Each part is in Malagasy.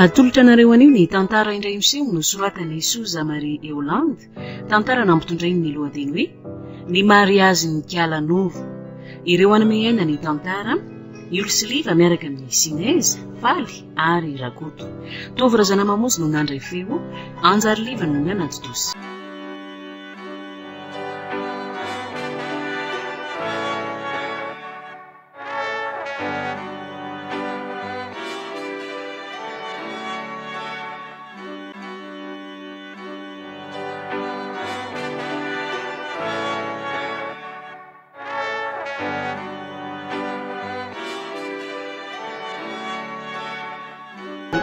Atolotra anareo anio ny tantara indray miseho nosoratan'i Souza Marie Eolande, tantara nampitondrainy ny lohateny hoe Ny mariazin'i Kiala Noro. Ireo hanome aina ny tantara, Iolo sy Liva miaraka amin'i Sinez, Faly ary Rakoto. Tovo Razanamamonjy no nandray feo, Anjary Liva no nanatontosa.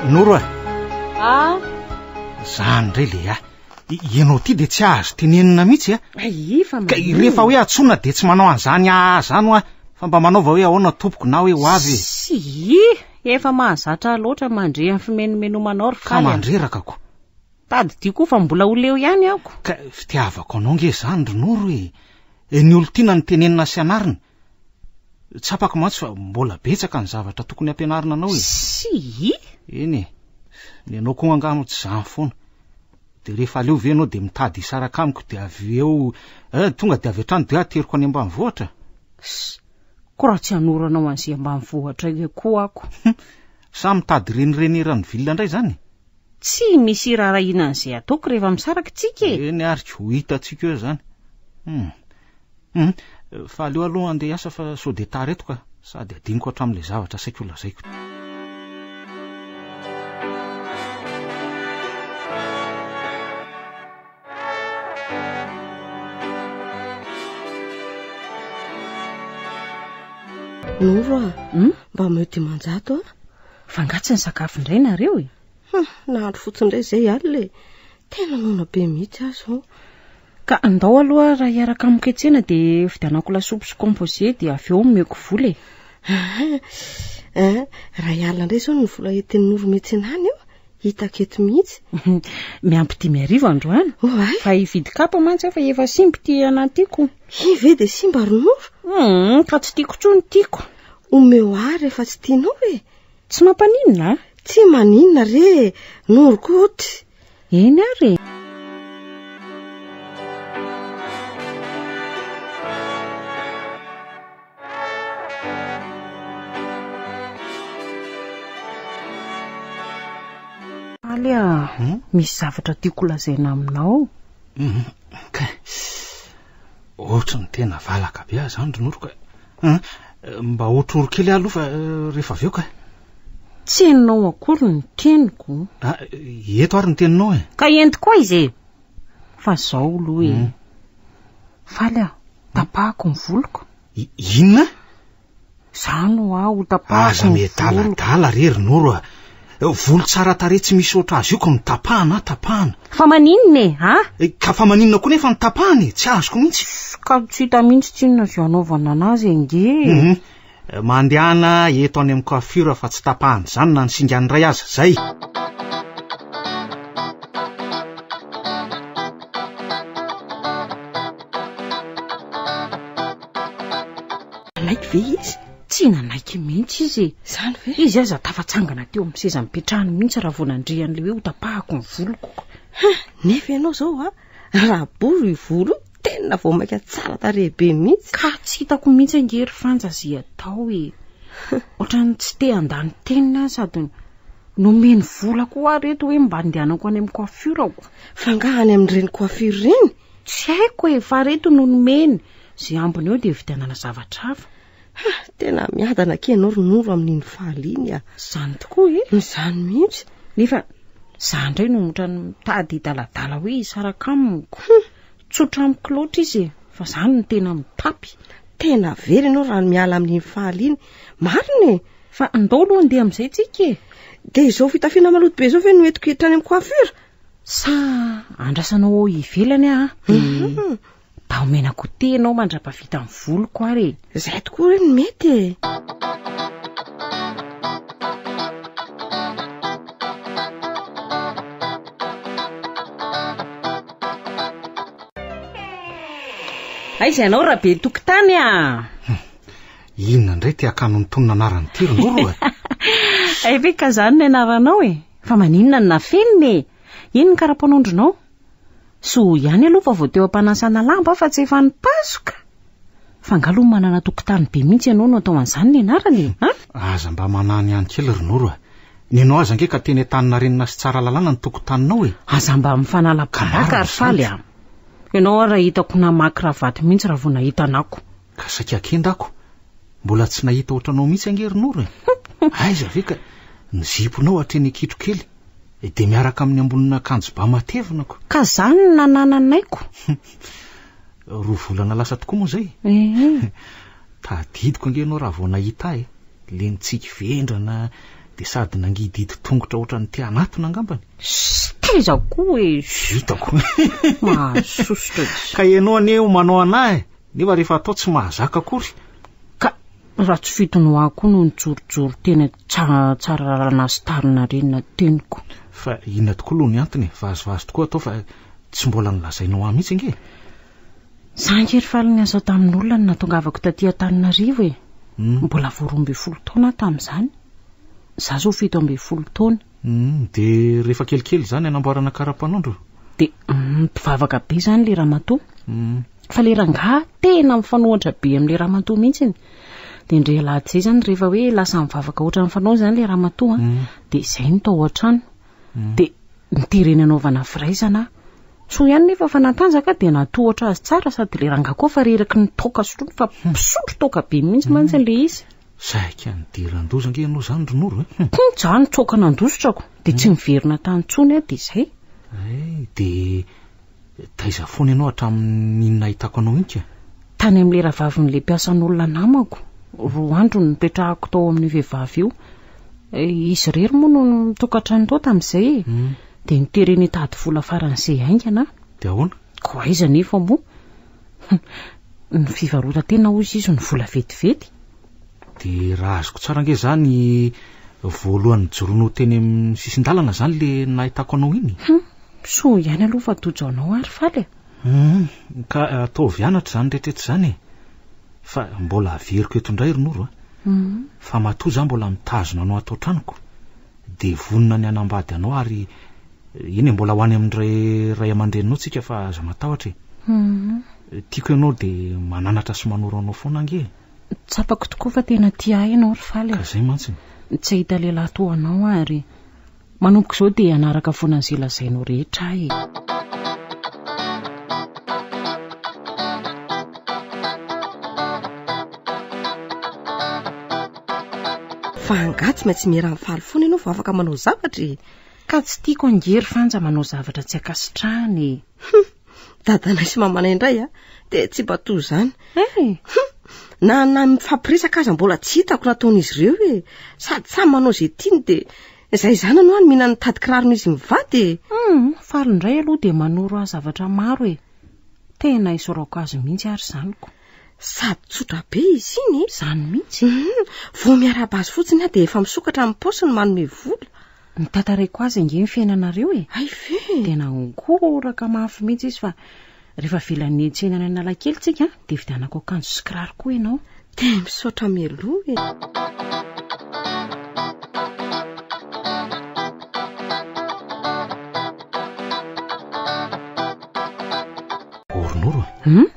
Noro a! Ah! Zany indray le ah! Ianao ty de tsy azo tenenina mihitsy a! Ay, fa Ka rehefa hoe antsoina de tsy manao an'izany ah zany hoa, fa mba manaova hoe ahoana tompoko na hoe ho avy e! Tsia, efa mahazatra ahy loatra mandre ny fimenomenomanao ry Ka Faly a! mandreraka ko! Tadidio koa fa mbola ho leo ihany aho ko! Ka fitiavako anao nge zany ry Noro e! Ny olon-tiana no tenenina sy anarina. Tsapako mantsy fa mbola betsaka ny zavatra tokony hampianarina anao e! Tsia! Eny e! Ny anao koa angaha moa tsy izany foana. Dia rehefa aleo ve ianao dia mitady hisaraka amiko dia avy eo eh, tonga dia avy hatrany dia ateriko any ambanivohitra? Ss! Ko raha tsy hanoro anao an'izay ambanivohitra io koa ako. Sa mitady renireny eran'ny ville indray izany? Tsy misy iraharahiana an'izay ataoko rehefa misaraka tsika e! Eny ary ko, ho hitantsika eo izany. Hum. Hum. Fa aleo aloha handeha hiasa fa sao dia tara eto ka. Sady adinoko hatramin'ilay zavatra saika ho lazaiko. Noro a, hmm? mba omeo 500 a. Fa angaha tsy nisakafo indray nareo e? Hum, nahandro fotsiny indray izay alina e. Tena noana be mihitsy aho izao. Ka andao aloha raha hiaraka amiko etsena dia vidianako lasopy sy composé dia avy eo omeko vola e. Eh, raha hialina indray izao ny vola entin'i Noro miantsena any io, hitako eto mihitsy. Miampy 5000 androany. Oay. Fa hividy kapa mantsy aho fa efa simba ity anatiko. Iny ve dia simba ry Noro? Hum, ka tsy tiako intsony tiako. Omeo ahy rehefa tsy tianao e. Tsy mampaninona a? Tsy maninona re e, Noro koa oty. Eny ary e. Faly a, Hmm? misy zavatra tiako lazaina aminao. Hmm, ka ohatry ny tena valaka be aho izany ry Noro ka. Hum, mba otroro kely aho aloha fa eh, rehefa avy eo ka. Tsy henonao akory ny teniko. Ah, eto ary ny teninao e. Ka entiko aiza e? Fa zao aloha e. Hmm. Faly aho, tapahako ny voloko. Inona? Zany hoa ho tapahako Aza ny voloko. miadaladala re ry Noro a. Volo tsara tarehy tsy misy oatra azy io ka notapahana a, tapahana. Fa maninona e, a? Eh, ka fa maninona koa nefa notapahana e, tsy azoko mihitsy. Ka tsy hita mihitsy tsinona izay hanaovana anazy ange e. Mhm. Mandehana eto any amin'ny coiffure fa tsy tapahana izany na ny singany iray aza, zay. Nanaiky ve izy? Tsy nanaiky mihitsy izy e. Izany ve? Izy aza tafatsangana teo amin'ny seza nipetrahany mihitsy raha vao nandre an'ilay hoe hotapahako ny voloko. Ha, nefa ianao izao a, raha bory io volo io, tena vao mainka tsara tarehy be mihitsy. Ka tsy hitako mihitsy ange ry Fanja izay atao e. Ohatran'ny tsy te handany teniny aho sady nomeny vola koa aho reto hoe mba andehanako any amin'ny coiffure-ko. Fa angaha any amin'ireny coiffure ireny? Tsy haiko e, fa reto no nomeny. Izay ambiny eo dia vidianana zavatra hafa. Ha, tena miadana akia ianao ry Noro amin'iny faly iny a. Izany tokoa e. Izany mihitsy. Nefa izaho indray no ohatran'ny mitady hidaladala hoe hisaraka amiko. Tsotra amiko loatra izy e, fa izaho no tena mitapy. Tena very ianao raha ny miala amin'iny faly iny. Marina e. Fa andao aloha handeha amin'izay tsika e. Dia izao fitafiana maloto be izao ve no entiko hiditra any amin'ny coiffure? Sa andrasanao ao ivelany aho dia mba omena goûter ianao mandra-pahavita ny voloko ary e. Izay tokoa re no mety e. Aiza ianao Rabe tokotany a? Inona indray ity akano mitonona anarana ity ry Noro e? Hay ve ka izany ny anaranao e? Fa maninona no nafenina e? Iny ny kara-panondronao? Soa ihany aloha fa vao teo am-panasana lamba aho fa tsy efa nipasoka. Fa angaha aloha manana tokotany be mihitsy ianao no atao an'izany ny anarana e? An? Aza mba manany ihany kely ry Noro a! Ny anao aza ange ka teny Antaninarenina sy Tsaralalàna ny tokotaninao e! Aza mba mifanala baraka ry Faly a! Ianao ary hitako namaky ravato mihitsy raha vao nahita anako. Ka saika kenda ako. Mbola tsy nahita ohatranao mihitsy ange ry Noro e! Aiza ve ka ny ziponao hatreny an-kitrokely dia miaraka amin'ny ambonin'akanjo ba matevina ko. Ka zany no nanananaiko. Roa volana lasa tokoa moa izay. Ee. Tadidiko ange ianao raha vao nahita ahy e! Le nitsiky vendrana dia sady nangidihidy tongotra ohatran'ny te hanatona angambany. Ssss, taiza koa e! Hitako. Mahasosotra tsy. Ka ianao anie manao an'ahy e! Nefa rehefa atao tsy mahazaka akory. Ka raha tsy fidiny ho ahy koa no nijorojoro teny Tsaralalana sy Tarinarenina teniko. Fa inona tokoa aloha ny antony e? Vazivazy tokoa atao fa tsy mbola nolazainao ahy mihitsy ange e! Za ange ry Faly niasa tamin'olona no nahatongavako taty Antananarivo e! Mbola vao 12 taona aho tamin'izany. Za izao 17 taona. Dia rehefa kelikely izany hanamboarana kara-panondro? Dia mpivavaka be izany ilay ramatoa. Fa ilay rangahy tena mifanohitra be amin'ilay ramatoa mihitsy. Dia indray alahady izay izany rehefa hoe lasa mivavaka ohatran'ny fanao izany ilay ramatoa, dia izay no tao an-trano. Dia nitereny hanaovana firaisana aho. Soa ihany nefa fa natanjaka dia natohatra azy tsara sady ilay rangahy koa fa reraky ny toaka sotroiny fa mpisotro toaka be mihitsy mantsy ilay izy. Saika nidiran-doza ange ianao izany ry Noro e. Hum, za nitsoaka nandositrako dia tsy niverina tany intsony aho dia izay. Hay, dia taiza foana ianao hatramin'iny nahitako anao iny ka? Tany amin'ilay rahavavin'ilay mpiasan'olona namako. Roa andro no nipetrahako tao amin'io vehivavy io. Izy irery moa no nitokantrano tao tamin'izay e. Dia notereny hitady vola faran'izay haingana aho. Dia ahoana? Koa aiza anefa moa? Ny fivarotan-tena hozy izy no vola vetivety. Dia raha azoko tsara ange izany voalohany nijoroanao teny amin'ny sisin-dalana izany le nahitako anao iny? Hum, soa ihany aloha fa tojo anao ary Faly a. Hum, ka ataovy anatra izany rehetra izany e. Fa mbola averiko eto indray ry Noro a. Fa matoa za mbola mitazona anao ato an-tranoko dia vonona ny hanambady anao ary eny e, mbola ho any amin'ny ray aman-dreninao tsika fa aza matahotra e. Tiako ianao dia mananatra sy manoro anao foana ange e. Tsapako tokoa fa tena tia ahy ianao ry Faly a. Ka izay mantsy. Tsy hahita lehilahy toa anao aho ary manomboka izao dia hanaraka foana an'izay lazainao rehetra aho e. Fa angaha tsy maintsy miera amin'ny Faly foana ianao vao afaka manao zavatra e? Ka tsy tiako ange ry Fanja manao zavatra tsy ankasitrahana e. Hum, dadanay sy mamanay indray a, dia tsy mba toy izany. Eh! Hum, na na mifampiresaka aza mbola tsy hitako nataon'izy ireo e. Sady samy manao izay tiany dia izay zanany hoa no mihinana ny tady kiraron'izy mivady e. Hum, Faly indray aloha dia manoro ahy zavatra maro e. Tena isaorako azy mihitsy ary izany ko. Sady tsotra be izy iny e. Izany mihitsy. Hum, vao miarahaba azy fotsiny aho dia efa misokatra ny paosiny manome vola. Notantaraiko azy ange ny fiainanareo e. Hay ve? Tena nihoraka mafy mihitsy izy fa rehefa avelan'ny tsena any Analakely tsika dia vidianako akanjo sy kiraro koa ianao. Dia misaotra mialoha e. Oronoro e. Hum?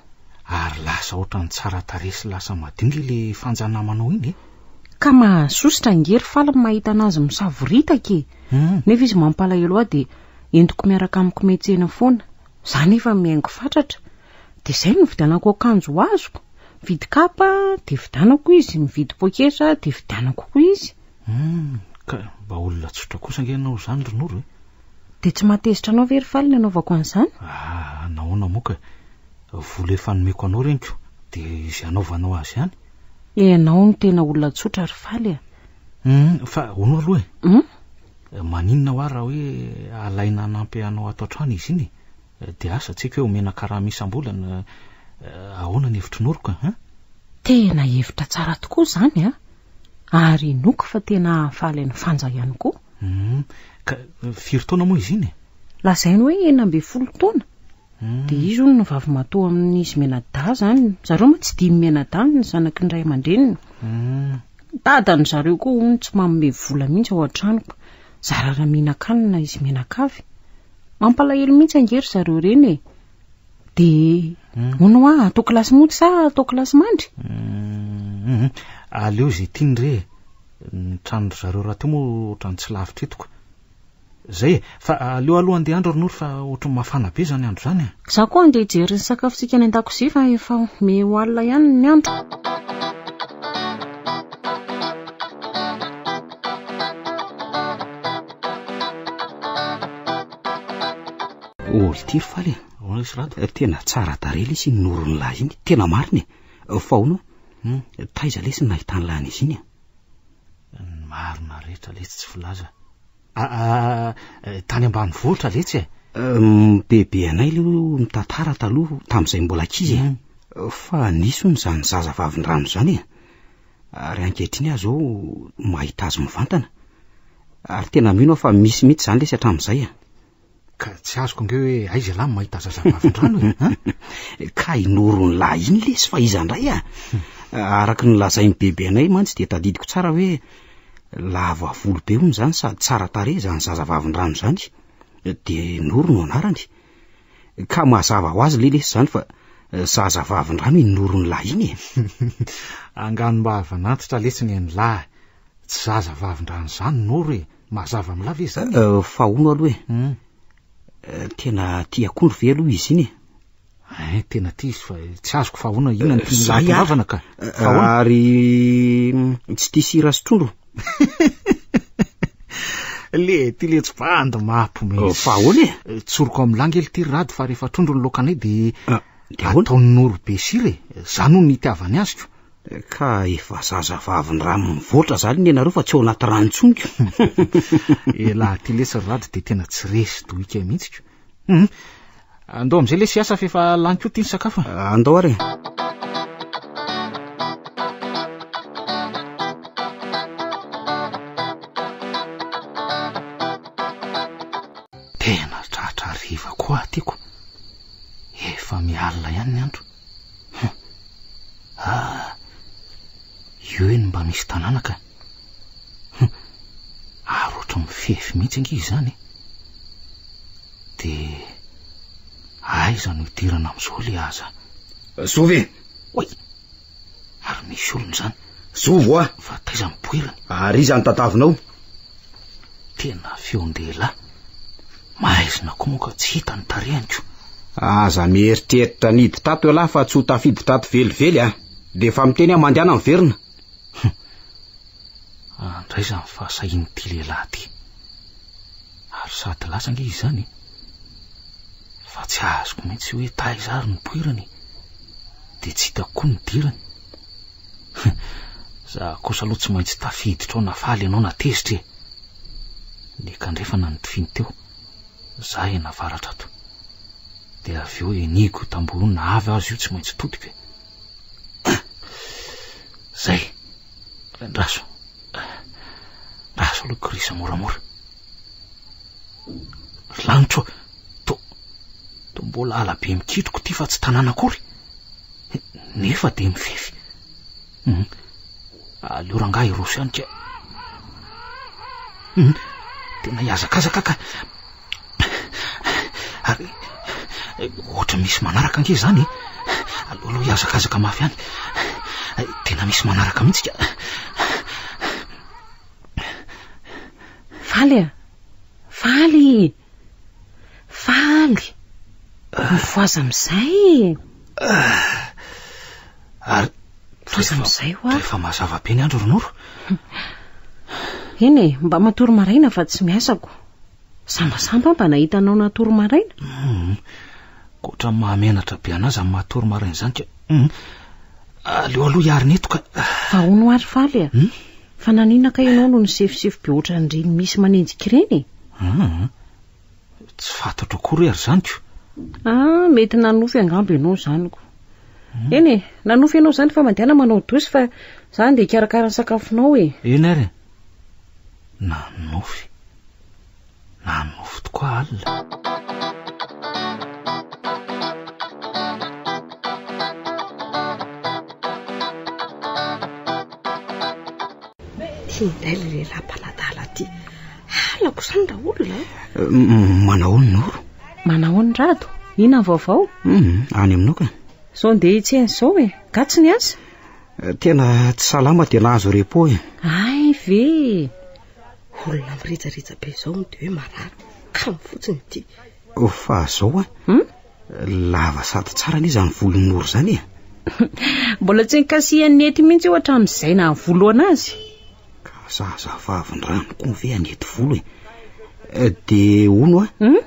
Ary lasa ohatran'ny tsara tarehy sy lasa madio nge le fanja namanao iny e. Ka mahasosotra ange ry Faly ny mahita anazy misavoritaka e! Nefa izy mampalahelo ahy dia entiko miaraka amiko miantsena foana. Za nefa mihaingo fatratra. Dia izay no nividianako akanjo ho azoko. Mividy kapa dia vidianako izy, mividy poketra dia vidianako koa izy. Hum, ka mba olona tsotra kosa ange ianao izany ry Noro e! Dia tsy mahatezitra anao ve ry Faly ny anaovako an'izany? Ah, nahoana moa ka? Vola efa nomeko anao reniko dia izay anaovanao azy ihany. Ianao no tena olona tsotra ry Faly a! Hum, fa hono aloha e! Hum? Maninona hoa raha hoe alaina hanampy anao ato an-trano izy iny e? Dia asa, tsy haiko hoe omena karama isam-bolana, ahoana ny hevitry Noro ka, hein? Tena hevitra tsara tokoa izany a! Ary inoako fa tena hahafaly an'i Fanja ihany koa. Hum, ka firy taona moa izy iny e? Lazainy hoe 16 taona. Dia izy hono no vavimatoa amin'izy mianadahy izany. Zareo mantsy dimy mianadahy ny zanaky ny ray aman-dreniny. Dadany zareo koa hono tsy manome vola mihitsy ao an-tranoko. Zara raha mihinan-kanina izy mianakavy. Mampalahelo mihitsy ange ry zareo ireny e. Dia hono hoa, atao kilasy mody sa atao kilasy mandry? Aleo izay tiany re e. Ny tranon-dry zareo rahateo moa ohatran'ny tsy lavitra eto ko. Zay e! Fa aleo aloha andeha andro ry Noro fa ohatran'ny mafana be izany andro izany e. Za koa andeha hijery ny sakafontsika any an-dakozia fa efa miha ho alina ihany ny andro. Ol ty ry Faly e. Ahoana lesy Rado? Tena tsara tarehy lesy iny Noron'ny lahy iny, tena marina e. Fa ahoana? Taiza lesy no nahitan'ny lahy an'izy iny e? Ny marina rehetra lesy tsy filaza. Aa tany ambanivohitra letsy e. Bebe anay aloha mitantara taloha tamin'izay mbola ankizy e. Fa nisy hono izany zaza vavindrano izany e. Ary ankehitriny aho izao mahita azy mivantana. Ary tena mino aho fa misy mihitsy izany lesy hatramin'izay e. Ka tsy azoko ange hoe aiza ialahy no mahita zazavavindrano e, an? Ka i Noron'ny lahy iny lesy fa iza indray a? Araka ny lazain'i bebe anay mantsy dia tadidiko tsara hoe lava volo be hono izany sady tsara tarehy izany zazavavindrano izany. Dia Noro no anarany. Ka mazava ho azy le lesy izany fa zazavavindrano iny Noron'ny lahy iny e. Anganom-bavan'antitra lesy ny an'ny lahy. Tsy zaza vavindrano izany Noro e! Mazava amin'lah ve izany e? Fa hono aloha e! Tena tia akondro ve aloha izy iny e? Ein, tena tia izy fa tsy azoko fa ahoana inona no tian'i lahy tongavana ka? Fa ahoana? Ary tsy tia sira sy trondro? Le ty letsy bandy mampiomehy. Fa ahoana e? Tsoriko amin'lah nge ity ry Rado fa rehefa trondro ny laokanay dia ataon'i Noro be sira e! Zany hono ny itiavany azy ko! Ka efa zazavavy rano mivoatra zany ny anareo fa tsy ao anaty rano intsony ko. Elah ty lesy ry Rado dia tena tsy resy dohika mihitsy ko. Hum. Andao amin'izay lesy hiasa fa efa lany koa ty ny sakafo. Andao ary e. Tena tratra hariva koa aho ty ko. Efa mialina ihany ny andro. Hum. Ah! Io eny mba misy tanàna ka. Hum. Ary ohatry mifefy mihitsy ange izany e. Dia aiza no hidirana amin'izao le aza? Zovy e! Oay! Ary misy olona izany. Zovy hoa! Fa taiza ny poirany? Ary iza no tadavinao? Tena feon-dehilahy. Maizina koa moa ka tsy hita ny tarehiny ko. Aza mieritreritra ny hiditra ato ialahy fa tsy ho tafiditra ato velively a! Dia efa miteny aho mandehana miverina. Hum. Andraiza ny fahasahian'ity lehilahy ity. Ary sady lasa ange izy izany e. Fa tsy azoko mihitsy hoe taiza ary ny poirany e. Dia tsy hitako koa ny nidirany. Hum. Za kosa aloha tsy maintsy tafiditra ao na faly ianao na tezitra e. Ny kandrefana no tifiny teo, za eny avaratra ato. Dia avy eo enihiko io tamboho io na avy aza io tsy maintsy todiko e. Zay. Andraso. Andraso aloha kirisa moramora. Ry lanitro, to, to mbola ala be mikitroko ity fa tsy tanàna akory. Nefa dia mifefy. Hum. Aleo rangahy hiroso ihany ka. Hum. Tena hihazakazaka ka. Ary ohatra misy manaraka ange izany e. Aleo aloha hihazakazaka mafy ihany. Tena misy manaraka mihitsy ka. Faly a! Faly! Faly! Mifohaza amin'izay! Ary Mifohaza amin'izay hoa. Efa mazava be ny andro ry Noro. Eny e, mba matory maraina fa tsy miasa ko. Sambasamba mba nahita anao natory maraina. Hum. Koatra mahamenatra be anah izany matory maraina izany ka. Hum. Aleo aloha hiarina eto ka. Fa hono ary Faly a. Hum? Fa naninona kay ianao no nisefosefo be ohatran'ireny misy manenjika ireny e? Hum. Tsy fantatro akory ary izany ko. Ah, mety nanofy angamba ianao izany ko. Eny e, nanofy ianao izany fa mandehana manao dosy fa za andeha hikarakara ny sakafonao e. Eny ary e. Nanofy. Nanofy tokoa alina. Ty indray ilay lehilahy mpanadala ty. Halako izany raha olona a. Manahoana Noro? Manahoana Rado? Inona ny vaovao? Hum, any aminao ka. Sao ndeha hitsena izao e. Nga tsy niasa? Tena tsy salama dia nahazo repos e. Hay ve e. Olona mirejareja be izao no dia hoe marary. Kamo fotsiny ity. Fa zao a. Hum? Lava sady tsara anie izany volon'i Noro izany e. Mbola tsy nikasihan'ny nety mihitsy io hatramin'izay nahavoloana azy. Ka zazavavindrano koa ve hanety volo e? Eh, dia hono a. Hum?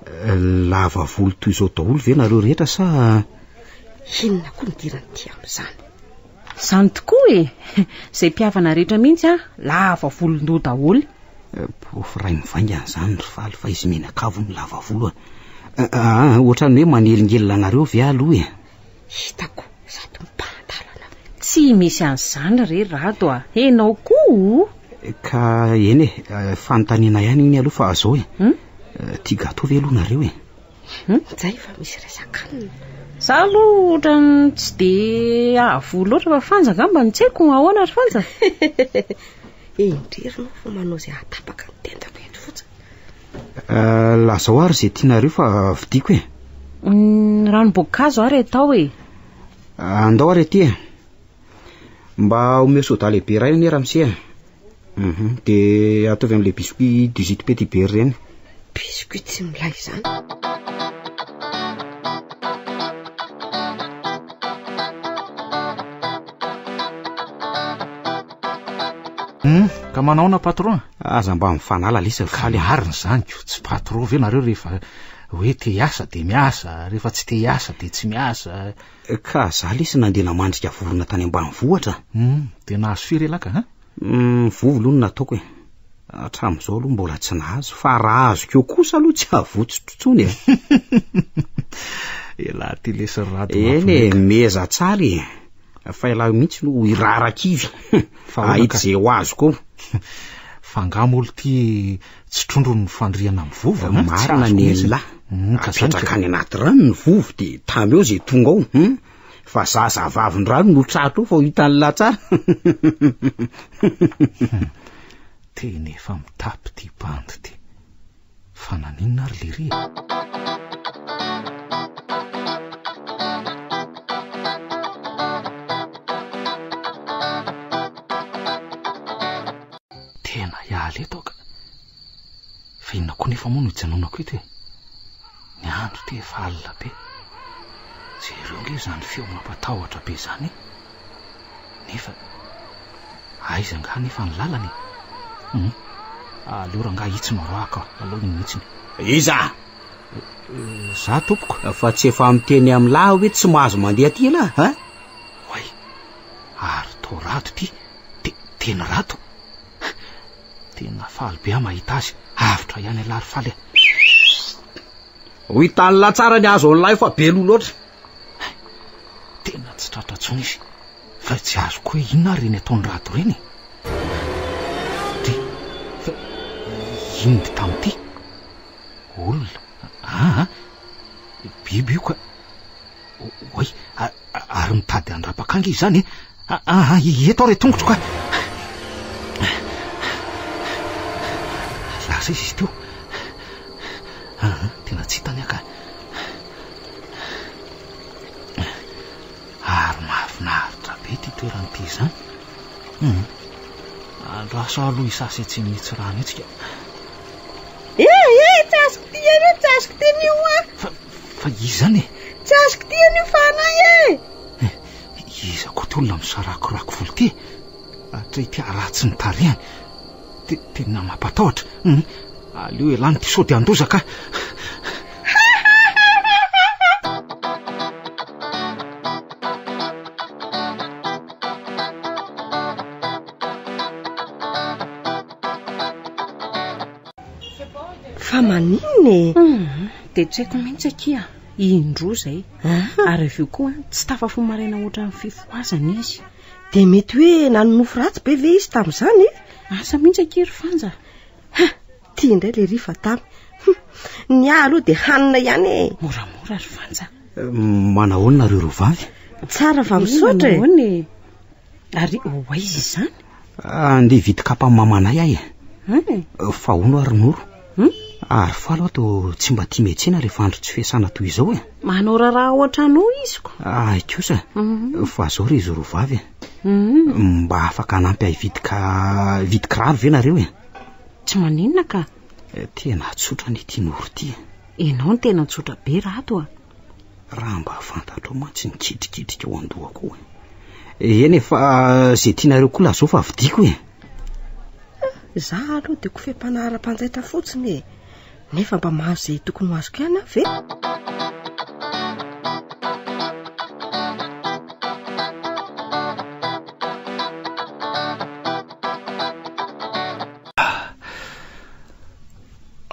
Eh, lava volo toy izao daholo ve nareo rehetra sa Inona koa ny idiran'ity amin'izany? Izany tokoa e! Izay mpihavana rehetra mihitsy an, lava volon-doha daholo. Porofo iray mivaingana izany ry Faly fa izy mianakavy hono lava volo a. Aa, ohatran'ny hoe manelingelina anareo ve aloha e? Hitako sady mibahan-dalana. Tsy misy an'izany re Rado a! Enao koa o! Ka eny e, fanontaniana ihany iny aloha fa zao e. Tia gâteau ve aloha nareo e? Njay fa misy resak'anona. Za aloha ohatran'ny tsy dia hahavoa loatra fa Fanja angamba no tsy haiko, ahoana ry Fanja? Indry ry nao fa manao izay hahatapaka ny tendako eto fotsiny. Eh, lazao ary izay tianareo fa vidiako e. Mm, ranom-boankazo ary atao e. Andao ary aty e. Mba omeo soda lehibe iray anie ramose e. Mhm, dia ataovy amin'ilay biscuit 18 petit beurre ireny. Biscuit tsy milay izany. Hum, ka manaona patron? Aza mba mifanala lisa ry Faly a. Marina izany ko, tsy patron ve nareo rehefa hoe te hiasa dia miasa, rehefa tsy te hiasa dia tsy miasa. Ka za lesy nandeha namandrika vorona tany ambanivohitra. Hum, dia nahazo firy ialahy ka? Hum, vovo aloha no nataoko e. Hatramin'izao aloha mbola tsy nahazo, fa raha azoko eo kosa aloha tsy havotsotro intsony e. Ialahy ty lesy ry Rado Eny e, meza tsara e. Fa ialahy mihitsy no hirarakivy. Fa ahoana Ahita ka? izay ho azoko eo. Fa angaha moa ity tsy trondro ny fandrihana amin'ny vovo an? Tsy Marina azoko ny mihitsy. an'lah. Hum, ka zany ka. Apetraka any anaty rano ny vovo dia tamy eo izay tonga ao. Hum. Fa zazavavin-drano no tratra eo fa ho hitan'lah tsara. Tena efa mitapy ity bandy ity. Fa naninona ary lery e? Tena hiala eto aho ka. Fa inona koa nefa moa no hijanonako eto e? Ny andro ity efa alina be. Jereo nge izany feo mampatahotra be izany e! Nefa aiza angaha nefa ny lalana e? Hum, aleo rangaha itsy no aroahako aloha iny mihitsiny. Iza? Za tompoko. Fa tsy efa miteny amin'lah hoe tsy mahazo mandeha aty ialahy, ha? Oay, ary toa rado ity, te, tena rado. Tena faly be aho mahita azy, avotra ihany ialahy ry Faly a. Ho hitan'lah tsara ny azo an'lah io fa be loha loatra. Hay, tena tsy tratra intsony izy. Fa tsy azoko hoe inona ary ireny ataon'i Rado ireny e. Dry, fa inona ity tamin'ity? Olona, aa, biby io ka. Oay, ary mitady handrapaka ange izany e. Aa, eto aho re tongotro ka. Lasa izy izy teo. Aa, tena tsy hitany aho ka. Ary mahafinaritra be ity toerana ity izany. Hum. Andraso aho aloha hisasa etsy amin'itsy rano itsy ka. Eh, eh, tsy azoko ty anio, tsy azoko ty anio ah. Fa, fa iza izany e? Tsy azoko ty anio fa anay e. Eh, iza koa ty olona misarakorako volo ty e? Hatreto haratsy ny tarehiny. Tena mampatahotra. Hum, aleo ialany ity sao dia handoza ka. Fa maninona e? Hum, dia tsy haiko mihitsy akia. Indroa izay. Ary avy eo koa tsy tafafoha maraina ohatran'ny fifohazana izy. Dia mety hoe nanonofy ratsy be ve izy tamin'izany e? Asa mihitsy akia ry Fanja. Ha, ity indray le ry Fatamy. Hum, ny ahy aloha dia hanina ihany e. Moramora ry Fanja. Manahoana nareo roa vavy? Tsara fa misaotra e. Manahoana e? Ary ho aiza izany? Andeha hividy kapa amin'ny mamanay aho e. Fa hono ary Noro. Ary faly aho toa tsy mba tia miantsena rehefa andro tsy fiasana toy izao e. Manao raharaha ao an-trano ao izy ko. Ay kosa. Fa zao ry izy roa vavy e. Mba afaka hanampy ahy hividy ka hividy kiraro ve nareo e? Tsy maninona ka. Tena tsotra anie ity Noro ity e. Ianao no tena tsotra be Rado a. Raha mba fantatrao mantsy ny kitrikitrika ao an-dohako ao e. Eny e, fa izay tianareo koa lazao fa vidiako e. Za aloha dia kofehy mpanara-panjaitra fotsiny e. Nefa mba mahazo izay tokony ho azoko ihany aho ve?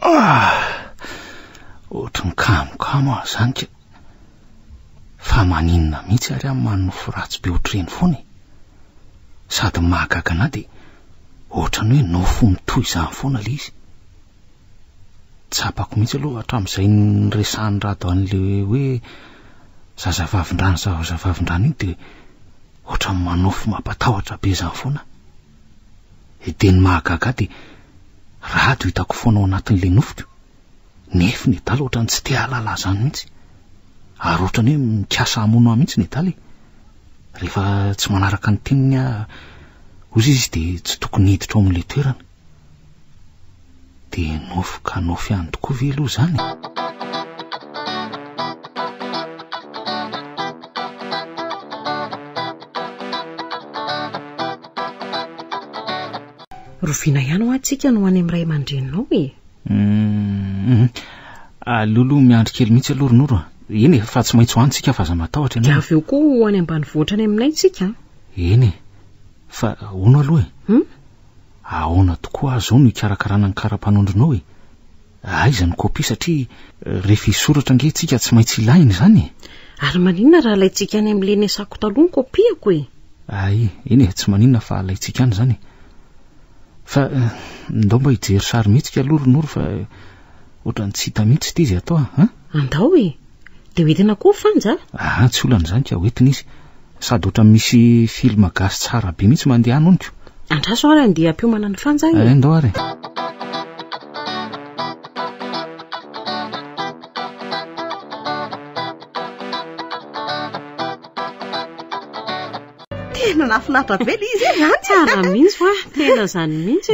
Ah! Ohatry ny kamokamo aho izany ka. Fa maninona mihitsy ary aho manonofy ratsy be ohatr'ireny foana e? Sady ny mahagaga anah dia ohatran'ny hoe nofy mitohy izany foana ilay izy. Tsapako mihitsy aloha hatramin'izay niresahan'i Rado an'ilay hoe zazavavindrano zazavavindrano iny dia ohatran'ny manofy mampatahotra be izany foana aho. Dia ny mahagaga ahy dia Rado hitako foana ao anatin'ilay nofiko, nefo nedala ohatran'ny tsy te hahalala izany mihitsy. Ary ohatran'ny hoe mikasa hamono ahy mihitsy nedala e. Rehefa tsy manaraka ny teniny aho, hozy izy dia tsy tokony hiditra ao amin'ilay toerana. Dia nofy ka nofy ihany tokoa ve aloha izany e? Roviana ihany hoa tsika no any amin'ny ray aman-dreninao e? Hum, aleo aloha miandry kely mihitsy aloha ry Noro a. Eny e, fa tsy maintsy ho any tsika fa aza matahotra ianao. Dia avy eo koa ho any ambanivohitra any aminay tsika an. Eny e, fa hono aloha e. Hum? Ahoana tokoa aho izao no hikarakarana ny kara-panondronao e? Aiza ny kopia satria rehefa hisoratra ange tsika tsy maintsy ilaina izany e! Ary maninona raha alaintsika any amin'ilay niasako taloha ny kopiako e? Ay, eny e, tsy maninona fa alaintsika any izany e. Fa ndao mba hijery sarimihetsika aloha ry Noro fa ohatran'ny tsy hita mihitsy ity izay atao a! Andao e! Dia hoentina koa Fanja a? Aa, tsy olana izany ka, hoentina izy. Sady ohatran'ny misy film gasy tsara be mihitsy mandeha any hono ko. Andraso ary andeha hampiomana an'i Fanja e. Eh, ndao ary e. Tena nahafinaritra be ilay izy e, zany. Tsara mihitsy hoa, tena izany mihitsy.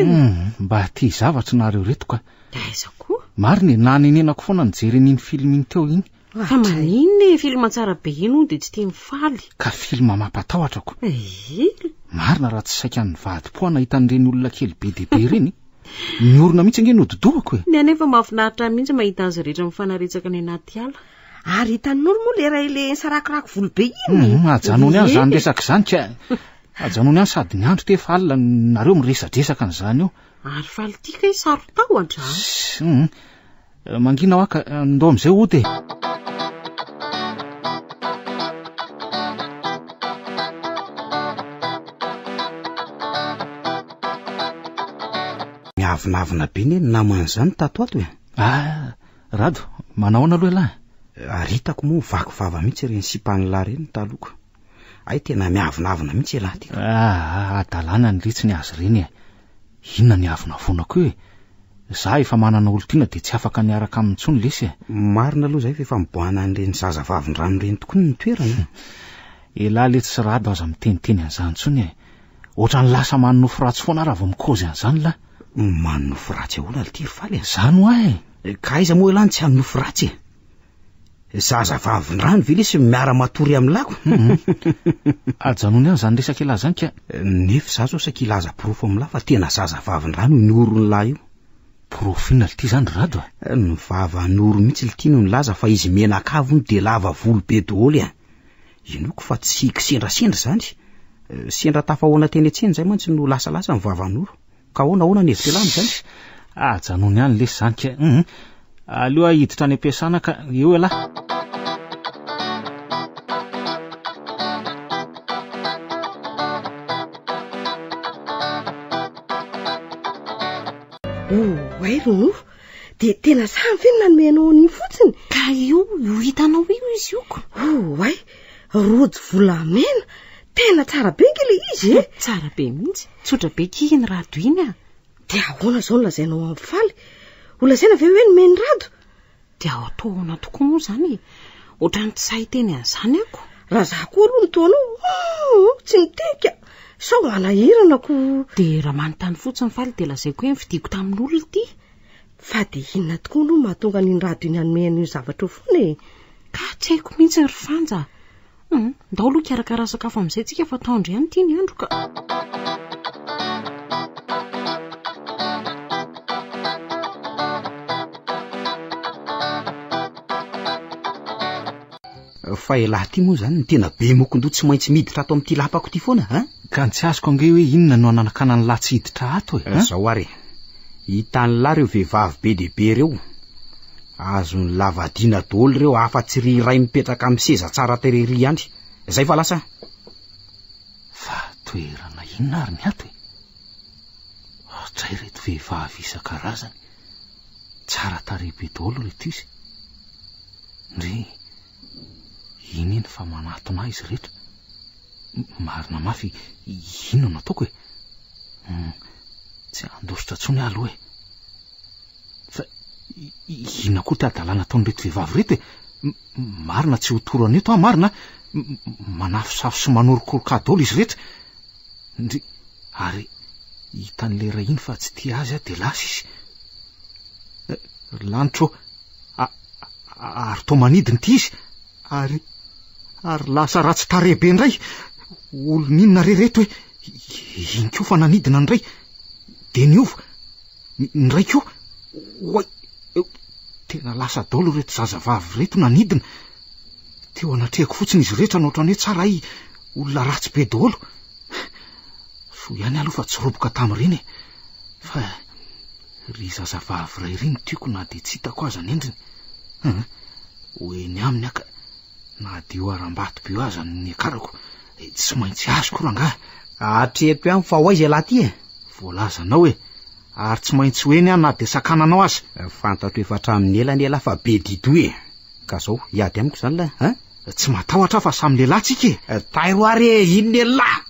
Mba tia zavatra nareo reto ka. Dia aiza koa? Marina e, nanenenako foana nijery an'iny film iny teo iny. Fa maninona e, film tsara be iny hono dia tsy tia mifaly. Ka film mampatahotra ko. Ee. Marina raha tsy saika nivadi-po aho nahita an'ireny olona kely be dia be ireny. Ny orona mihitsy ange no dodobako e. Ny ahy nefa mahafinaritra mihitsy mahita azy rehetra mifanaretsaka any anaty ala. Ary hitan'i Noro moa ilay iray ilay nisarakorako volo be iny? Hum, ajanony any izany resaka izany ka. Ajanony any sady ny andro ity efa alina nareo miresadresaka an'izany eo. Ary faly ity kay saro-tahotra a! Hum. Mangina hoa ka, ndao amin'izay hody e! Miavonavona be ne ny naman'izany tato ato e! Ah, Rado, manao ahoana aloha ialahy? Ary hitako moa vaky vava mihitsy ireny sipan'lah ireny taloha. Hay tena miavonavona mihitsy ialahy ty. Ah, hadalana ny retsy ny azy ireny e. Inona ny avonavonako io e? Za efa manana olon-tiana dia tsy afaka ny hiaraka aminy intsony lesy e. Marina aloha izay fa efa miboahana an'ireny zaza vavin-drano ireny tokoa ny toerana e. Elah letsy sy Rado aza miteniteny an'izany intsony e. Ohatran'ny lasa manonofy ratsy foana aho raha vao mikaozy an'izany lah. Manonofy ratsy ahoana ry ty ry Faly e? Izany hoa e. Ka aiza moa elah no tsy hanonofy ratsy e? Zaza vavin-drano ve lesy miara-matory amin'ny lako? Ajanony ihany izany resaka ialahy izany ka. Nefa izaho izao saika hilaza porofo amin'lah fa tena zaza vavin-drano io noron'lah io. Porofo inona l'ty izany ry Rado a? Ny vava noro mihitsy l'ty no nilaza fa izy mianakavy hono dia lava volo be daholo e. Inoako fa tsy kisendrasendra izany. Sendra tafahoana teny an-tsena izay mantsy no lasalasa ny vava noro. Ka ahoana ahoana ny hevitr'ialahy amin'izany? Ajanony ihany lesy izany ka. Hum. Aleo aho hiditra any am-piasana ka eo ialahy. Oay ry Noro, dia tena samy ve no nanome anao an'iny fotsiny? Ka io, io hitanao io izy io ko. Oay, rojo volamena, tena tsara be ange ilay izy e. Tsara be mihitsy. Tsotra be kia iny rado iny a! Dia ahoana izao no lazainao amin'i Faly? Ho lazaina ve hoe nomen'i Rado? Dia atao ahoana tokoa moa izany e? Ohatran'ny tsy sahy hiteny an'izany ako. Raha izaho koa aloha no toa anao, hum, tsy miteny ka. Sao hanahirana ko. Dia raha manontany fotsiny Faly dia lazaiko hoe novidiako tamin'olona ity. Fa dia inona tokoa aloha no mahatonga an'iny Rado iny hanome an'io zavatra io foana e? Ka tsy haiko mihitsy ry Fanja. Hum, ndao aloha hikarakara sakafo amin'izay tsika fa atoandro ihany ity ny andro ka. Fa elah ty moa zany no tena be mokondoha tsy maintsy miditra ato amin'ity lapako ity foana an? Ka ny tsy azoko ange hoe inona no ananakanan'lah tsy hiditra ato e? An? Zao ary e, hitan'lah ireo vehivavy be dia be ireo, azon'lah vadiana daholo ireo afa-tsy ry iray mipetraka amin'ny seza tsara tarehy ry ihany. Zay fa lasa an! Fa toerana inona ary ny ato e? Hatray ireto vehivavy isan-karazany, tsara tarehy be daholo ireto izy. Ndry, iny iny fa manatona ahy izy rehetra. Marina mafy, inona no ataoko e? Tsy handositra intsony aho aloha e. Fa inona koa ity hadalana ataon'ireto vehivavy ireto e? Marina tsy ho toro an'eto aho, marina. Manafosafo sy manorokoroka ahy daholo izy rehetra. Ndry, ary hitan'ilay iray iny fa tsy tia azy aho dia lasa izy. Ry lanitro ô, ary toa manidina ity izy, ary, ary lasa ratsy tarehy be indray. Olon'inona re ireto e? Iny koa fa nanidina indray, dia niova. Indray koa, oay, tena lasa daholo ireto zazavavy ireto nanidina. Teo anatrehako fotsiny izy rehetra no ohatran'ny hoe tsara ahy olona ratsy be daholo. Soa ihany aloha fa tsy roboka tamin'ireny e. Fa ry zazavavy iray ry no tiako na dia tsy hitako aza ny endriny. Hum, ho eny aminy aho ka na dia io harambato be io aza no niakarako, tsy maintsy azoko rangahy. Hatreto ihany fa ho aiza ialahy ity e? Voalazanao e! Ary tsy maintsy ho eny aho na dia sakananao aza. Fantatro efa hatramin'ny ela anie ialahy fa be di-doha e! Ka zao, hiady amiko izany lahy, an? Tsy matahotra aho fa samy lehilahy tsika e! Tairo ary e, inona ialahy?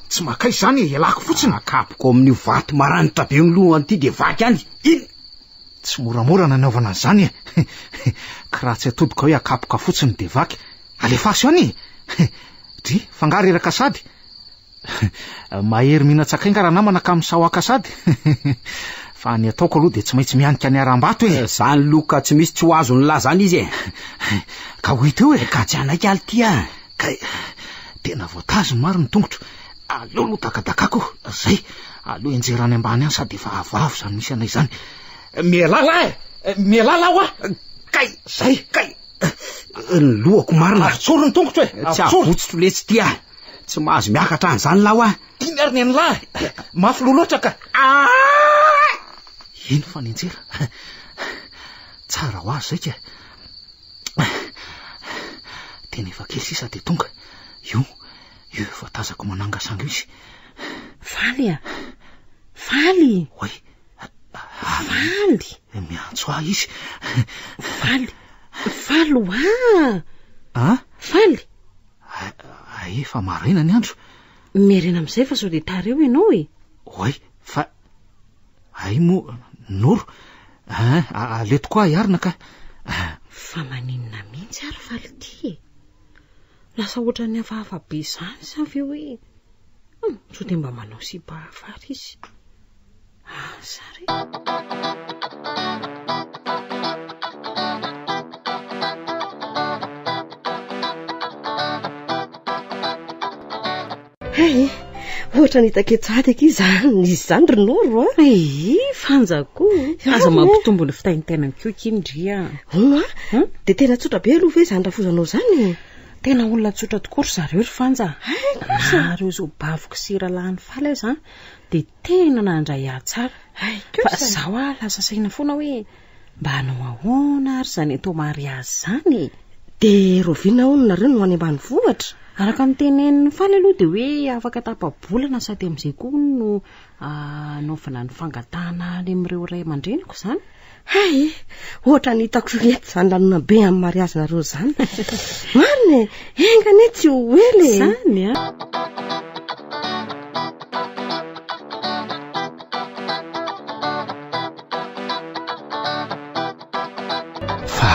Tsy makaiza izany e, ialako fotsiny. Akapoko amin'io vato maranitra be io ny lohany ity dia vaky any, iny! Tsy moramora nanaovana an'izany e! Ka raha tsy atodika hoe akapoka fotsiny dia vaky. Alefaso any e! Dry, f'angaha reraka sady? Mahery mihinan-tsakay nga ranamana ka misaoaka sady? Fa ny ataoko aloha dia tsy maintsy mihanika ny harambato e! Zany loka tsy misy tsy ho azon'lah zany izy e! Ka ho hita eo e! Ka tsy hanaiky aly ty a! Kay, tena voatazony maro ny tongotro. Aleo aloha dakadakako, zay. Aleo enjera any ambany any sady efa avoavo izany misy anay izany. Mialà lahy e! Mialà lahy hoa! Kay! Zay! Kay! Ny lohako marina. Avotsory ny tongotro e! Tsy avotsotro letsy ty a! Tsy mahazo miakatra any izany lahy hoa! Iny ary ny an'lahy! Mafy loha loatra ka! Iny fa nianjera. Tsara ho azy zay ka. Tena efa kely sisa dia tonga. Io, io efa tazako manangasanga io izy. Faly a! Faly! Oay! Faly! Miantso ahy izy. Faly! Faly hoa! A? Faly! Efa maraina ny andro. Miherena amin'izay fa sao dia tara eo ianao e! Oay! Fa Hay moa Noro a, aleo tokoa hiarina ka. Fa maninona mihitsy ary faly ity e? Lasa ohatran'ny hafahafa be izany sa ve hoe hum, sao dia mba manao sipa hafa ary izy? Asa re. Hay, ohatra ny hitako eto sahady akia izany izy izany ry Noro a. Ee, Fanja koa. Aza mampitombo ny fitaintainany koa akia ndry a. Hono a, dia tena tsotra be aloha ve izany rafozanao izany e? Tena olona tsotra tokoa ry zareo ry Fanja. Hay kosa. Na ireo zobaviko sy rahalahiny Faly aza dia tena nandray ahy tsara. Hay kosa. Fa izaho a lasa saina foana hoe Mba hanao ahoana ary izany atao mariazy izany e? Dia rahoviana hono nareo no any ambanivohitra? Araka ny tenenin'i Faly aloha dia hoe afaka tapa-bolana sady amin'izay koa hono no hanaovana ny fangatahana any amin'ireo ray aman-dreniko izany. Hay e! Ohatra ny hitako eto izany lanonam-be amin'ny mariazinareo izany. Marina e! Enga anie tsy ho ela e! Izany an!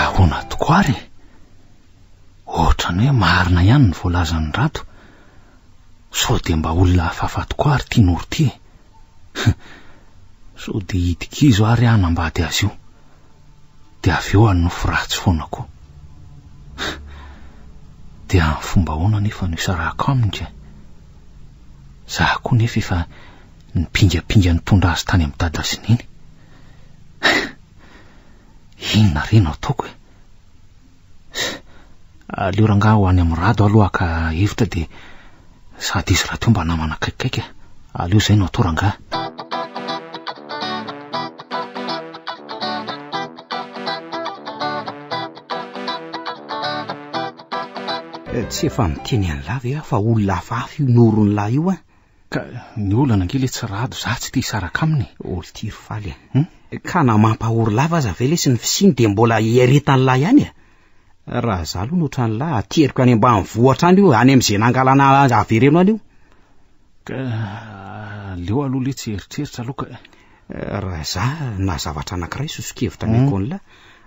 ahoana tokoa ary e? Ohatran'ny hoe marina ihany ny voalazan'i Rado. Sao dia mba olona hafahafa tokoa ary ity Noro ity e? Sao dia hidi-kizo ary aho hanambady azy io. Dia avy eo hanonofy ratsy foana koa. Dia amin'ny fomba ahoana anefa no hisarahako aminy ka? Za koa nefa efa nipingapinga nitondra azy tany amin'i Dada sy Neny. Inona re no ataoko e? Aleo rangahy ho any amin'i Rado aloha haka hevitra dia sady izy rahateo mba namana akaikikaiky e. Aleo izay no atao rangahy. Tsy efa miteny an'lah ve aho fa olona hafahafa io noron'lah io an? Ka ny olana ange letsy Rado za tsy te hisaraka aminy e. Oltiry faly e. Ka na mampahory lava aza ve lesy ny fisiany dia mbola hiaretan'lah ihany e? Raha za aloha no ohatran'lah ateriko any ambanivohitra any io, any amin'izay nangalana azy avereno any io. Ka aleo aloha letsy hieritreritra aloha ka. Raha za na zavatra anankiray soso-kevitra ameko an'lah,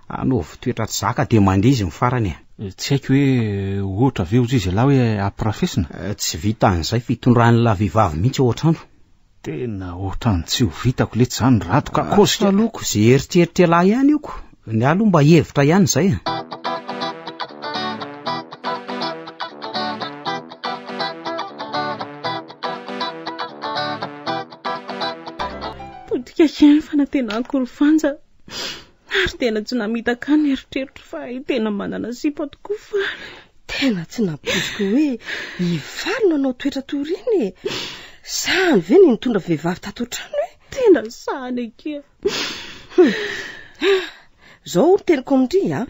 anaovy toetra tsy zaka dia mandeha izy ny farany e. Tsy haiko hoe ohatra ve hozy izy ialahy hoe ampirafesina? Tsy vitan'izay fitondran'lah vehivavy mihitsy ao an-trano. Tena ohatran'ny tsy ho vitako letsy izany Rado ka kosika. Asa aloha ko, ze eritreritr'ialahy ihany io ko. Ny ahy aloha mba hevitra ihany izay a. Potika ihany ny fanantenako ry Fanja. Ary tena tsy namitaka ahy ny eritreritro fa hay tena manana sipa tokoa Faly. Tena tsy nampoiziko hoe i Faly no hanao toetra toy ireny e. Sahany ve ny nitondra vehivavy tato an-trano e? Tena sahany akia. Zao ny teniko amin-dry a,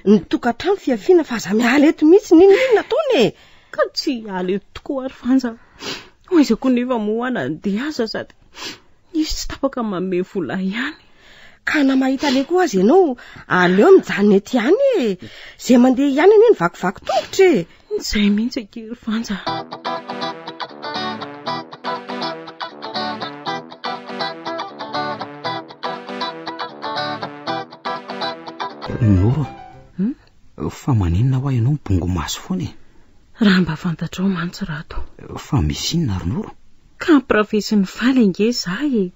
ny tokantrano fihafiana fa aza miala eto mihitsy n'inon'inona ataony e. Ka tsy hiala eto tokoa ary Fanja. Ho aiza koa nefa moa aho nandeha aza sady Izy tsy tapaka manome vola ihany. Ka na mahita aleha koa aza ianao, aleo mijanona eto ihany e. Izay mandeha ihany anie no vakivaky tongotra e. Izay mihitsy akia ry Fanja. Noro a, fa maninona hoa ianao mibongo maso foana e? Raha mba fantatrao mantsy Rado. Fa misy inona ry Noro? Ka ampirafesin'i Faly ange za e!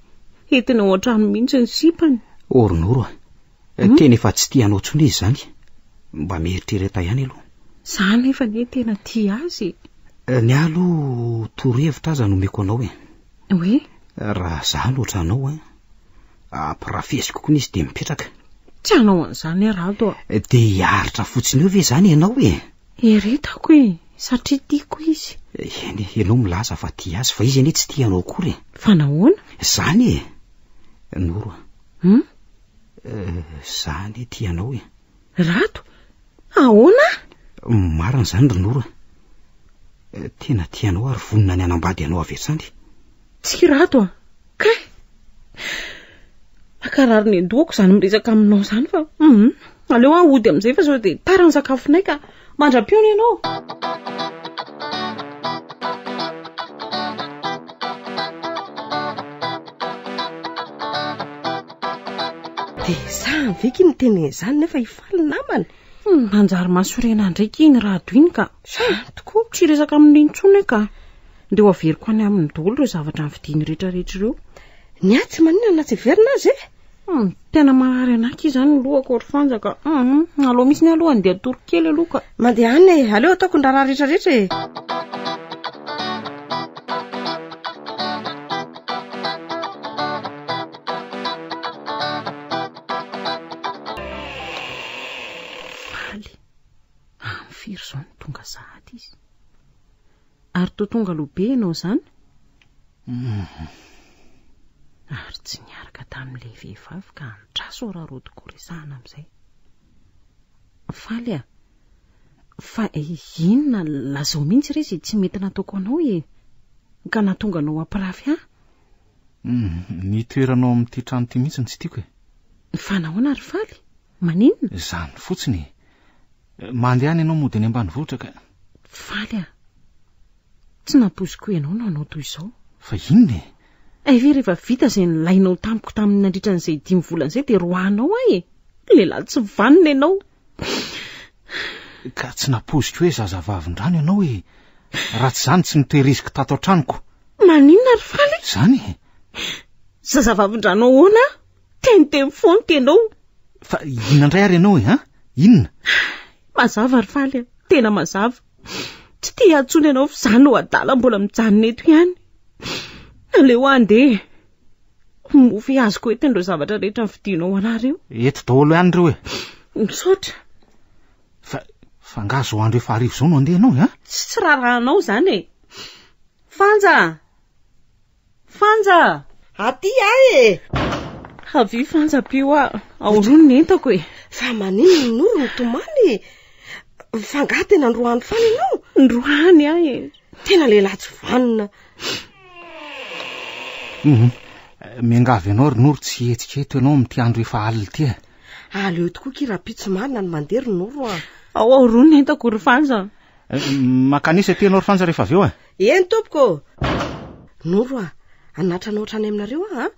Entiny ao an-trano mihitsy ny sipany. Oh ry Noro a! Hmm? Tena efa tsy tia anao intsony izy izany. Mba mieritrereta ihany aloha. Za nefa anie tena tia azy e. Eh, ny ahy aloha torohevitra aza no omeko anao e. Hoe? Raha za no ohatranao a, ampirafesiko koa izy dia mipetraka. Tsy hanao an'izany aho Rado a. Eh, dia hiaritra fotsiny eo ve izany ianao e? Eretako e, satria tiako izy. Eny e, ianao milaza fa tia azy, fa izy anie tsy tia anao akory e. Fa nahoana? Zany e! Noro a. Hum? Za anie tia anao e. Rado, ahoana? Marina izany ry Noro a. Tena tia anao ary vonona ny hanambady anao avy hatrany. Tsy Rado a! Kay! Mankarary ny an-dohako izany miresaka aminao izany fa hum, aleo aho hody amin'izay fa sao dia tara ny sakafonay ka. Mandra-pihaona ianao. Dia sahany ve ky miteny an'izany nefa i Faly namany? Hmm, manjary mahasorena ndraiky iny Rado iny ka. Zany tokoa. Tsy hiresaka aminy intsony aho ka. Ndeha ho averiko any aminy daholo ireo zavatra nividiany rehetrarehetra ireo. Ny ahy tsy maninona na tsy heverina aza e! Hum, tena marary anah akia izany ny lohako ry Fanja ka. Hum, aleo mihitsy aloha handeha hatory kely aloha ka. Mandehana e, aleo ataoko ny raharaha rehetrarehetra e. Faly. Amin'ny firy izao no tonga sahady izy? Ary toa tonga aloha be ianao izany? Ary tsy niaraka tamin'ilay vehivavy ka andraso raha rodiko resahana amin'izay. Faly a! Fa inona lazao mihitsy re izay tsy mety nataoko anao e? Ka nahatonga anao hampirafy ahy? Ny toeranao amin'ity trano ity mihitsy no tsy tiako e. Fa nahoana ry Faly? Maninona? Izany fotsiny e. Mandehana ianao mody any ambanivohitra ka. Faly a! Tsy nampoiziko ianao no hanao toy izao. Fa inona e? Hay ve rehefa vita izay nilainao tamiko tamin'ny nandritra an'izay dimy volana izay dia roahanao aho e! Lehilahy tsy vanona ianao. Ka tsy nampoiziko hoe zazavavindrano ianao e. Raha tsy izany tsy notehiriziko tato an-tranoko. Maninona ry Faly? Izany e. Zazavavindrano ahoana? Teniteny foana ianao. Fa inona indray ary ianao e, an? Inona? Mazava ry Faly a, tena mazava. Tsy tia ahy intsony ianao fa izaho no adala mbola mijanona eto ihany. Aleo handeha. Moa ve azoko entina ireo zavatra rehetra novidianao ho anah ireo? Eto daholo ihany ireo e. Misaotra. Fa, fa angaha izao andro efa hariva izao no handeha ianao e, an? Tsy raharahanao izany e. Fanja! Fanja! Aty aho e! Avia Fanja ampio aho. Aorono ny entako e. Fa maninona i Noro mitomany e? Fa angaha tena ndroany fana ianao? Ndroany aho e. Tena lehilahy tsy vanona. Hum, miangavy anao ry Noro tsy hihetsika eto ianao amin'ity andro efa alina ity e. Aleo tokoa ki rahampitso marina ny mandeha ry Noro a. Ao aorono ny entako ry Fanja. Eh, Makanisa aty ianao ry Fanja rehefa avy eo e. Eny tompoko. Noro a, hanatra anao hatrany aminareo aho a.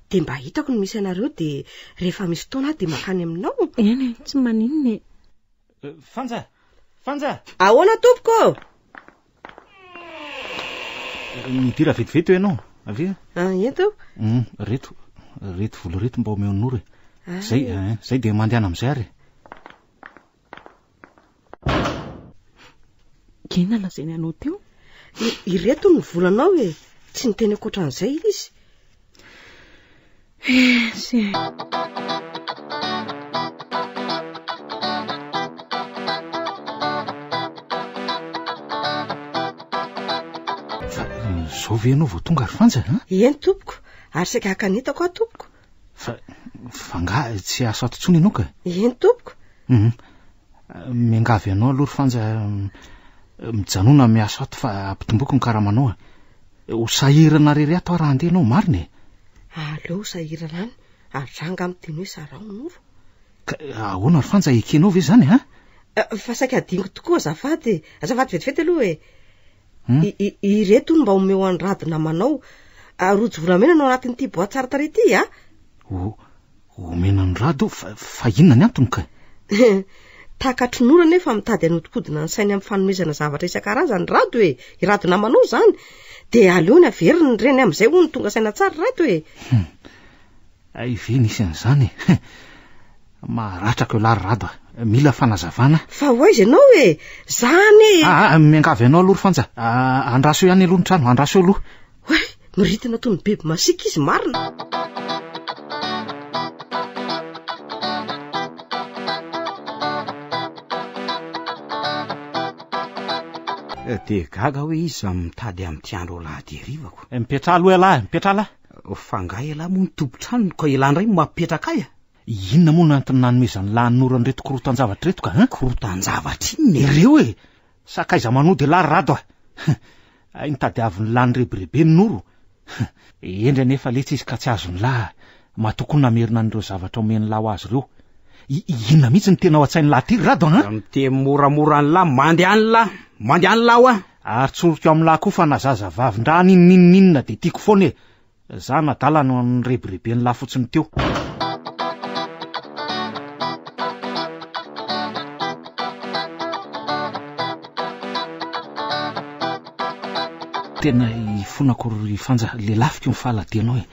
Dia mba hitako ny misy anareo dia rehefa misy fotoana aho dia mankany aminao. Eny e, tsy maninona e. Eh, Fanja! Fanja! Ahoana tompoko? Midira vetivety eo ianao, avia. Ah, ento. Reto, reto vola reto mba omeo an'i Noro e. Zay, eh, zay dia mandehana amin'izay ary e. Inona lazainy anao teo? Ireto ny volanao e. Tsy niteny ankoatran'izay izy. Esy. Fa izao ve ianao vao tonga ry Fanja a? Eny tompoko, ary saika haka ny entako aho tompoko. Fa, fa angaha tsy azo ato intsony ianao ka? Eny tompoko. Hum. Miangavy anao aloha ry Fanja, mijanona miasa ato fa ampitomboko ny karamanao a. Ho sahirana rery ato aho raha handeha ianao, marina e? Aleo ho sahirana any, ary za angaha miteny hoe saraho Noro. Ka ahoana ry Fanja, ekenao ve izany a? Fa saika adinoko tokoa azafady e. Azafady vetivety aloha e. Ireto hono mba omeo an'i Rado namanao. Rojo volamena no anatin'ity boaty tsara tarehy ity a. O, omena an'i Rado? Fa, fa inona ny antony ka? Takatry Noro anefa mitady hanodikodina ny sainy amin'ny fanomezana zavatra isan-karazany Rado e. I Rado namanao izany. Dia aleony averiny ireny amin'izay hono tonga saina tsara Rado e. Hay ve nisy an'izany e? Maharatrako ialahy ry Rado a! Mila fanazavana. Fa ho aiza ianao e? Za anie e! Aa, miangavy anao aloha ry Fanja. Andraso eo ihany aloha ny trano, andraso eo aloha. Oay, miritina toy ny biby masiaka izy marina. Dia gaga hoe iza mitady amin'ity andro alahady harivako. Mipetraha aloha ialahy, mipetraha lahy. Fa angaha ialahy moa no tompon-trano ka ialahy indray no mampipetraka ahy a? Inona moa no antony nanomezan'i lahy Noro an'ireto korotan-javatra ireto ka an? Korotan-javatra inona e? Ireo e! Sakaiza manody ialahy ry Rado a! Hay nitadiavin'i lahy nirebirebe ny Noro. Hendry anefa letsy izy ka tsy azon'i lahy. Matoa koa namerina an'ireo zavatra omen'i lahy ho azy ireo. Inona mihitsy no tena ao an-tsain'i lahy ity ry Rado an? Miteny moramora an'i lahy, mandeha any lahy, mandeha any lahy hoa! Ary tsoriko amin'lah koa fa na zaza vavin-drano inoninon'inona dia tiako foana e! Za nadala no nirebireben'lah fotsiny teo. Tena ifonako ry Fanja, lelafiko ny fahaladianao e!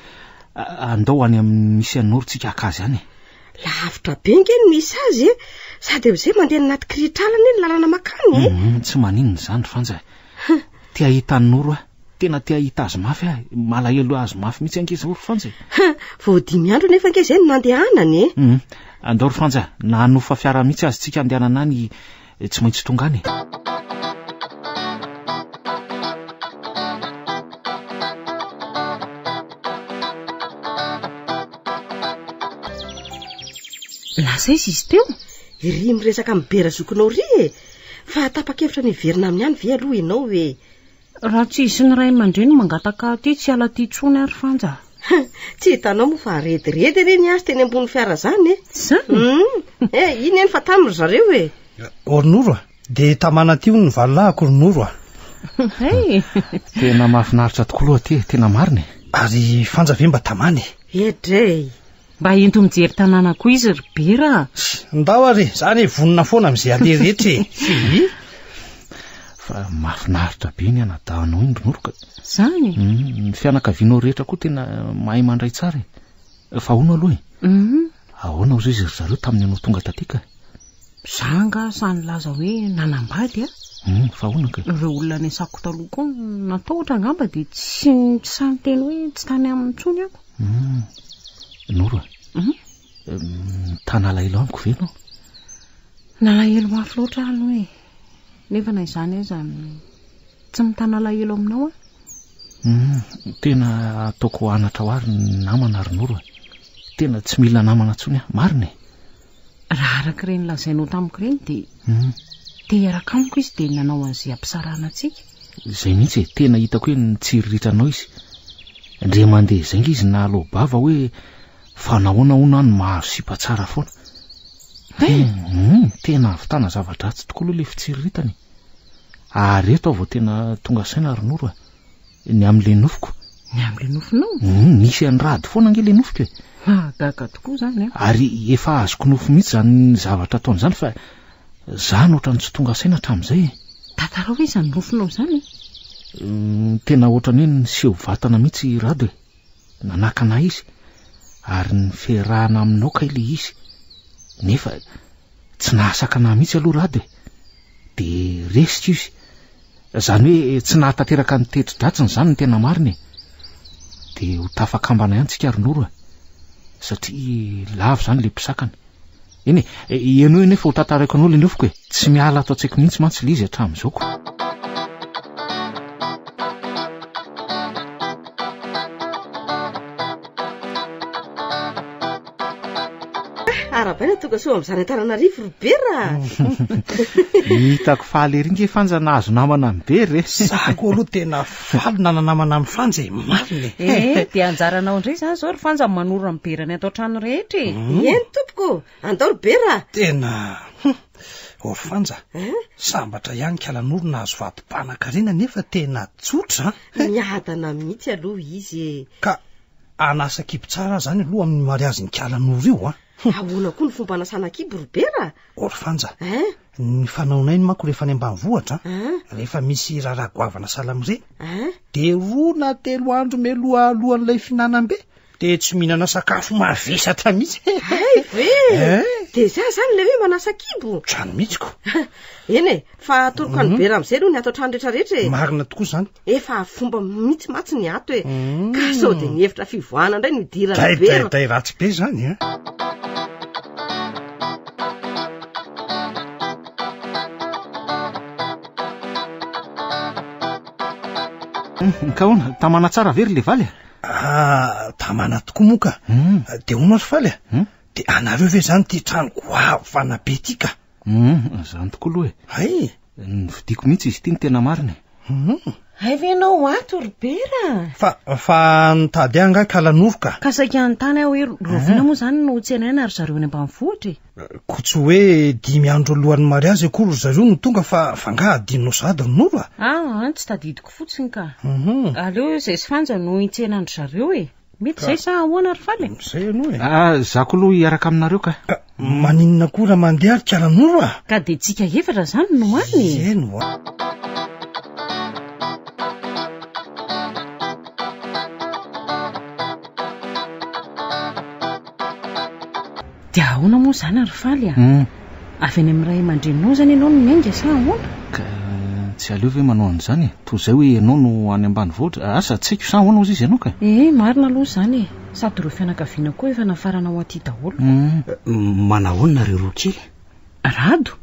Andao any amin'ny misy an'i Noro tsika haka azy any e! Lavitra be nge ny misy azy e! Sady amin'izay mandeha anaty kirihitr'ala anie ny lalana makany e! Hum, tsy maninona izany ry Fanja e! Te hahita an'i Noro aho, tena te hahita azy mafy aho, malahelo azy mafy mihitsy ange izao ry Fanja e! Vao dimy andro anefa ange izay no nandehanany e! Hum, andao ry Fanja, na hanofa fiara mihitsy aza tsika handehanana any, tsy maintsy tonga any e! Lasa aiza izy teo? Iry miresaka amin'i Bera zokinao ry e! Fa tapa-kevitra ny hiverina aminy ihany ve aloha ianao e? Raha tsy izy sy ny ray aman-dreny mangataka aty tsy hiala aty intsony aho ry Fanja. Tsy hitanao moa fa rediredy anie ny azy teny ambony fiara izany e! Izany? Hum, eh, iny eny fa tamy ry zareo e! Ry Noro a! Dia tamana aty hono ny valolahako ry Noro a! Hay! Tena mahafinaritra tokoa aloha aty e, tena marina e! Ary Fanja ve mba tamana e? Edrey! Mba ento mijery tanàna koa izy ry Bera a! Ndao ary e, za anie vonona foana amin'izay aleha rehetra e! Hi! Fa mahafinaritra be ny anadahinao iny ry Noro ka. Zany? Ny fianakavianao rehetra koa tena mahay mandray tsara e. Fa ahoana aloha e? Ahoana hozy izy ry zareo tamin'ny ianao tonga taty ka? Za angaha sahy nilaza hoe nanambady a? Fa ahoana kay? Ireo olona niasako taloha koa natahotra angamba dia tsy sahy niteny hoe tsy tany aminy intsony aho. Noro a! Mitana alahelo amiko ve ianao? Nalahelo mafy loatra aho aloha e. Nefa na izany aza tsy mitana alahelo aminao aho. Tena ataoko anatra ho ahy ny namana ry Noro a. Tena tsy mila namana intsony aho, marina e. Raha araka ireny lazainao tamiko ireny dia te hiaraka amiko izy dia nanao an'izay hampisarahana antsika. Izay mihitsy e, tena hitako hoe nitsiriritra anao izy. Ndre mandeha izay nge izy nahaloa-bava hoe fa nahoana hono aho no mahazo sipa tsara foana. Tena ahavitana zava-dratsy tokoa aloha ilay fitsiriritana e. Ary eto aho vao tena tonga saina ry Noro a. Ny amin'ilay nofiko. Ny amin'ilay nofinao? Nisy an'i Rado foana ange ilay nofiko e. Mahagaga tokoa izany an. Ary efa azoko nofy mihitsy izany zavatra ataony izany fa za no ohatran'ny tsy tonga saina hatramin'izay e. Tantarao ve izany nofinao izany e? Tena ohatran'ny hoe niseho vatana mihitsy i Rado e. Nanakana ahy izy. Ary ny fiarahana aminao kay ilay izy. Nefa tsy nahasakana ahy mihitsy aloha Rado e. Dia resiko izy. Izany hoe tsy nahatanteraka ny teti-dratsiny izany no tena marina e. Dia ho tafakambana ihany tsika ry Noro a. Satria lavo izany ilay mpisakana. Eny e, henoy anefa ho tantaraiko anao ilay nofiko e. Tsy miala ato an-tsaiko mihitsy mantsy ilay izy hatramin'izao ko. Arahabaina tonga soa amin'izany Antananarivo ry Bera a! Hitako faly ery nge Fanja nahazo namana amin'i Bera e! Za koa aloha tena faly nana-namana amin'i Fanja e, marina e! Eh, dia anjaranao indray izany izao ry Fanja ny manoro an'i Bera ny ato an-trano rehetra e! Eny tompoko, andao ry Bera a! Tena hum! Ô ry Fanja, sambatra ihany Kalanoro nahazo vady mpanan-karena nefa tena tsotra an! Miadana mihitsy aloha izy e! Ka Hanasa kibo tsara aho zany aloha amin'ny mariazin'i Kala Noro io an! Ahoana koa ny fomba hanasana kibo ry Bera? Ô ry Fanja, Hein? ny fanaonay ny manko rehefa any ambanivohitra an, Hein? rehefa misy raharaha goavana sahala amin'ireny, Hein? dia roa na telo andro mialoha alohan'ilay fihinanam-be dia tsy mihinana sakafo mavesatra mihitsy. Hay ve? Hein? Dia izay izany ilay hoe manasa kibo? Trano mihitsy ko. Eny e, fa atoroko an'i Bera amin'izay aloha ny ato an-trano rehetrarehetra e. Marina tokoa izany. Efa fomba mihitsy mantsy ny ato e. Ka sao dia ny hevitra fivoahana indray no idiran'i Dray, Bera. dray, dray ratsy be izany a. Ka ahoana, tamana tsara ve ry Levaly a? Ah, tamana tokoa moa ka. Dia hono ary Faly a? Dia anareo ve izany ity trano goavana be ity ka? Izany tokoa aloha e. Hay! Novidiako mihitsy izy ity ny tena marina e. Hay ve ianao ato ry Bera? Fa, fa nitady ahy angaha Kalanoro ka. Ka saika hanontany aho hoe rahoviana moa izany no tsenaina ry zareo any ambanivohitra e? Koa tsy hoe dimy andro alohan'ny mariazy akory ry zareo no tonga fa, fa angaha adinonao sahady ry Noro a? Ah, tsy tadidiko fotsiny ka. Aleo izay sy Fanja no hitsenan-dry zareo e. Mety izay sa ahoana ry Faly e? Izay aloha e. Ah, za koa aloha hiaraka aminareo ka. Ka maninona koa raha mandeha ry Kalanoro a? Ka dia tsika efatra izany no any e? Eny oa. Dia ahoana moa izany ry Faly a? Avy any amin'ny ray aman-dreninao izany ianao no miainga sa ahoana? Ka tsy aleo ve manao an'izany e? Toy izay hoe ianao no any ambanivohitra. Asa, tsy haiko sa ahoana hozy izy ianao ka? Ee, marina aloha izany e. Sady ireo fianakaviana koa efa nafarana ho aty daholo. Manahoana nareo roa kely? Rado?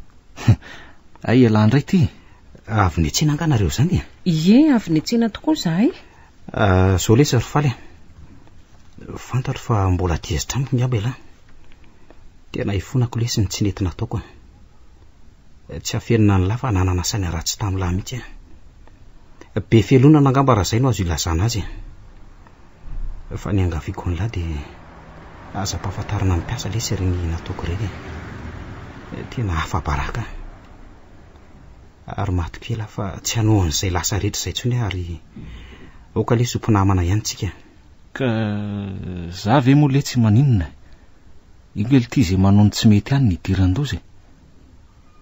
Hay ialahy indray ity. Avy niantsena angaha nareo izany e? Ie, avy niantsena tokoa izahay. Zao lesy ry Faly a. Fantatro fa mbola tezitra amiko ngamba ialahy. Tena ifonako lesy ny tsy nety nataoko a. Tsy afenina an'lah fa nanana saina ratsy tamin'lah mihitsy aho. Be fialonana angamba raha izay no azo ilazana azy e. Fa ny angaviako an'lah dia aza ampahafantarina ny mpiasa lesy ireny nataoko ireny e. Tena afa-baraka aho. Ary matokia elah fa tsy hanao an'izay lasa rehetra izay intsony aho ary aoka lesy ho mpinamana ihany tsika. Ka za ve moa letsy maninona e? Io kely ity izay manao ny tsy mety ihany ny idiran-doza e.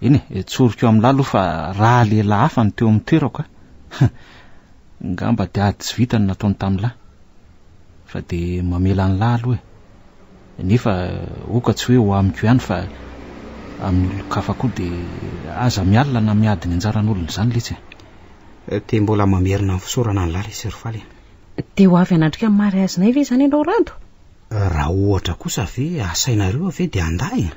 Eny e, tsoriko amin'lah aloha fa raha lehilahy hafa no teo amin'ny toerako a, ngamba dia ady tsy vita no nataony tamin'lah. Fa dia mamela an'lah aloha e. Nefa oka tsy hoe ho amiko ihany fa amin'ny olon-kafa koa dia aza mialona na miady ny anjaran'olona izany letsy e. Dia mbola mamerina ny fisaorana an'lah lesy ry Faly e. Dia ho avy hanatrika ny mariazinay ve izany ianao Rado? Raha ohatra kosa ve asainareo ve dia handà e?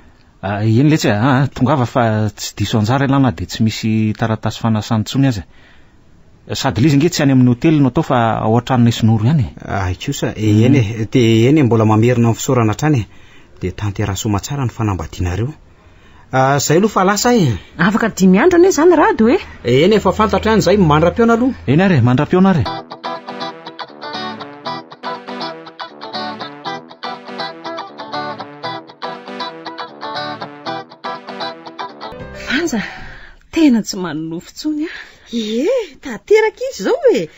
Eny letsy a, tongava fa tsy diso anjara ialahy na dia tsy misy taratasy fanasana intsony aza. Sady ilay izy ange tsy any amin'ny hotely no atao fa ao an-tranonay sy Noro ihany e. Ay kosa, eny e, dia eny e, mbola mamerina ny fisaorana hatrany e. Dia tanteraho soamatsara ny fanambadianareo. Izay aloha fa lasa e. Afaka dimy andro anie izany Rado e. Eny e, efa fantatro ihany izay, mandra-pihaona aloha. Eny ary e, mandra-pihaona ary e. Fanja, tena tsy manonofy intsony aho. Ie, tanteraka izy izao e.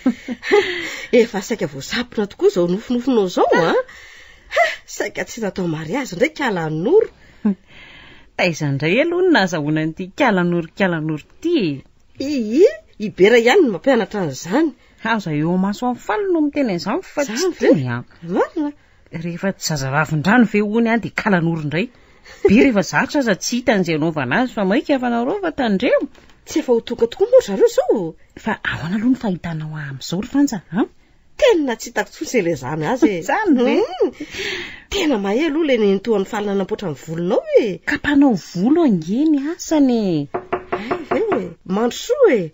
Efa saika voasapona tokoa izao nofinofinao izao a. Ha, saika tsy natao mariazy indray kala Noro. Taiza indray aloha no nahazahoana an'ity kala Noro kala Noro ity e? Ihi, i Bera ihany no mampianatra an'izany. Aza eo imaso an'i Faly no miteny an'izany fa tsy tiany a. Marina. Rehefa tsy zazavavin-drano ve hono an dia kalanoro indray. Be rehefa zatra aza tsy hitany izay anaovana azy fa maika fa nareo fa tandremo. Tsy efa ho tonga tokoa moa ry zareo izao? Fa ahoana aloha ny fahitanao ahy amin'izao ry Fanja an? Tena tsy hitako intsony izay ilazana azy e. Izany ve? Tena mahay aloha ilay nenitoan'i Faly nanamboatra ny volonao e. Ka mpanao volo ange ny asany e. Hay ve e. Mandrosoa e.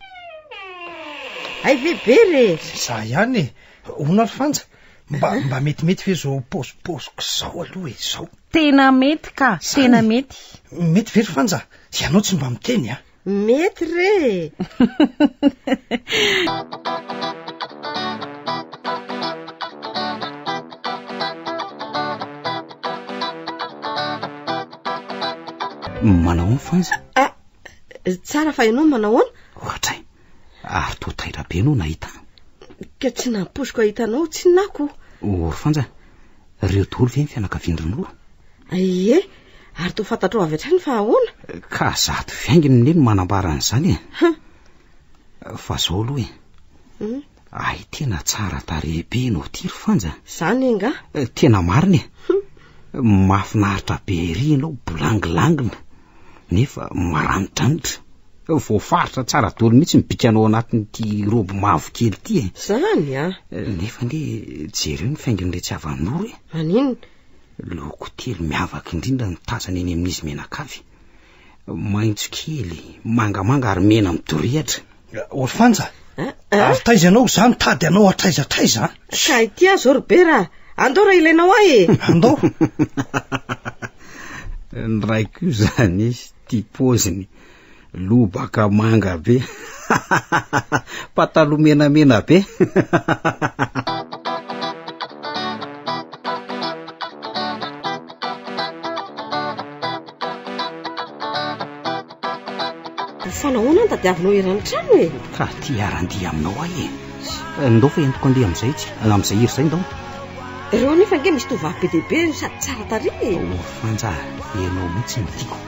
Hay ve Bera e. Za ihany e. Hono ary Fanja, Mba mba metimety ve zao paozipaoziko zao aloha e zao? Tena mety ka, tena mety. Mety ve ry Fanja? Ianao tsy mba miteny a. Mety re e. Manao ahoana Fanja? Ah, tsara fa ianao manao ahoana? Ohatray. Ary toa taitra be ianao nahita ahy. Ka tsy nampoiziko hahita anao tsinona ko. O ry Fanja, ireo daholo ve ny fianakavian-dry Noro? Ie, ary toa fantatrao avy hatrany fa ahoana? Ka zato fiainginy ne no manambara an'izany e. Fa zao aloha e. Hmm? Ay tena tsara tarehy be ianao ity ry Fanja. Zany angaha? Tena marina e. Mahafinaritra be ery ianao bolangilangina nefa maranidranitra. Voafaritra tsara daholo mihitsy ny bikanao anatin'ity robe mavokely ity e. Zany a! Nefa anie jereo ny faingon'iretsy havan'i Noro e. Maninona? Loko telo miavaka indrindra no tazana eny amin'izy mianakavy. Maitso kely, mangamanga ary mena midorehitra. Ry Fanja, ary taiza ianao? Za mitady anao hatraiza hatraiza an! Ka ity aho zao ry Bera a! Andao raha ilainao ahy e! Andao! Ny raiko io zany izy tia paoziny, lobaka manga be, pataloha menamena be. Fa nahoana no tadiavinao eran'ny trano e? Ka te hiara-handihy aminao aho e. Ndao fa entiko handeha amin'izay tsy, amin'izay hira izay ndao. Ireo anefa ange misy tovovavy be dia be sady tsara tarehy e. Oh Fanja, ianao mihitsy no tiako.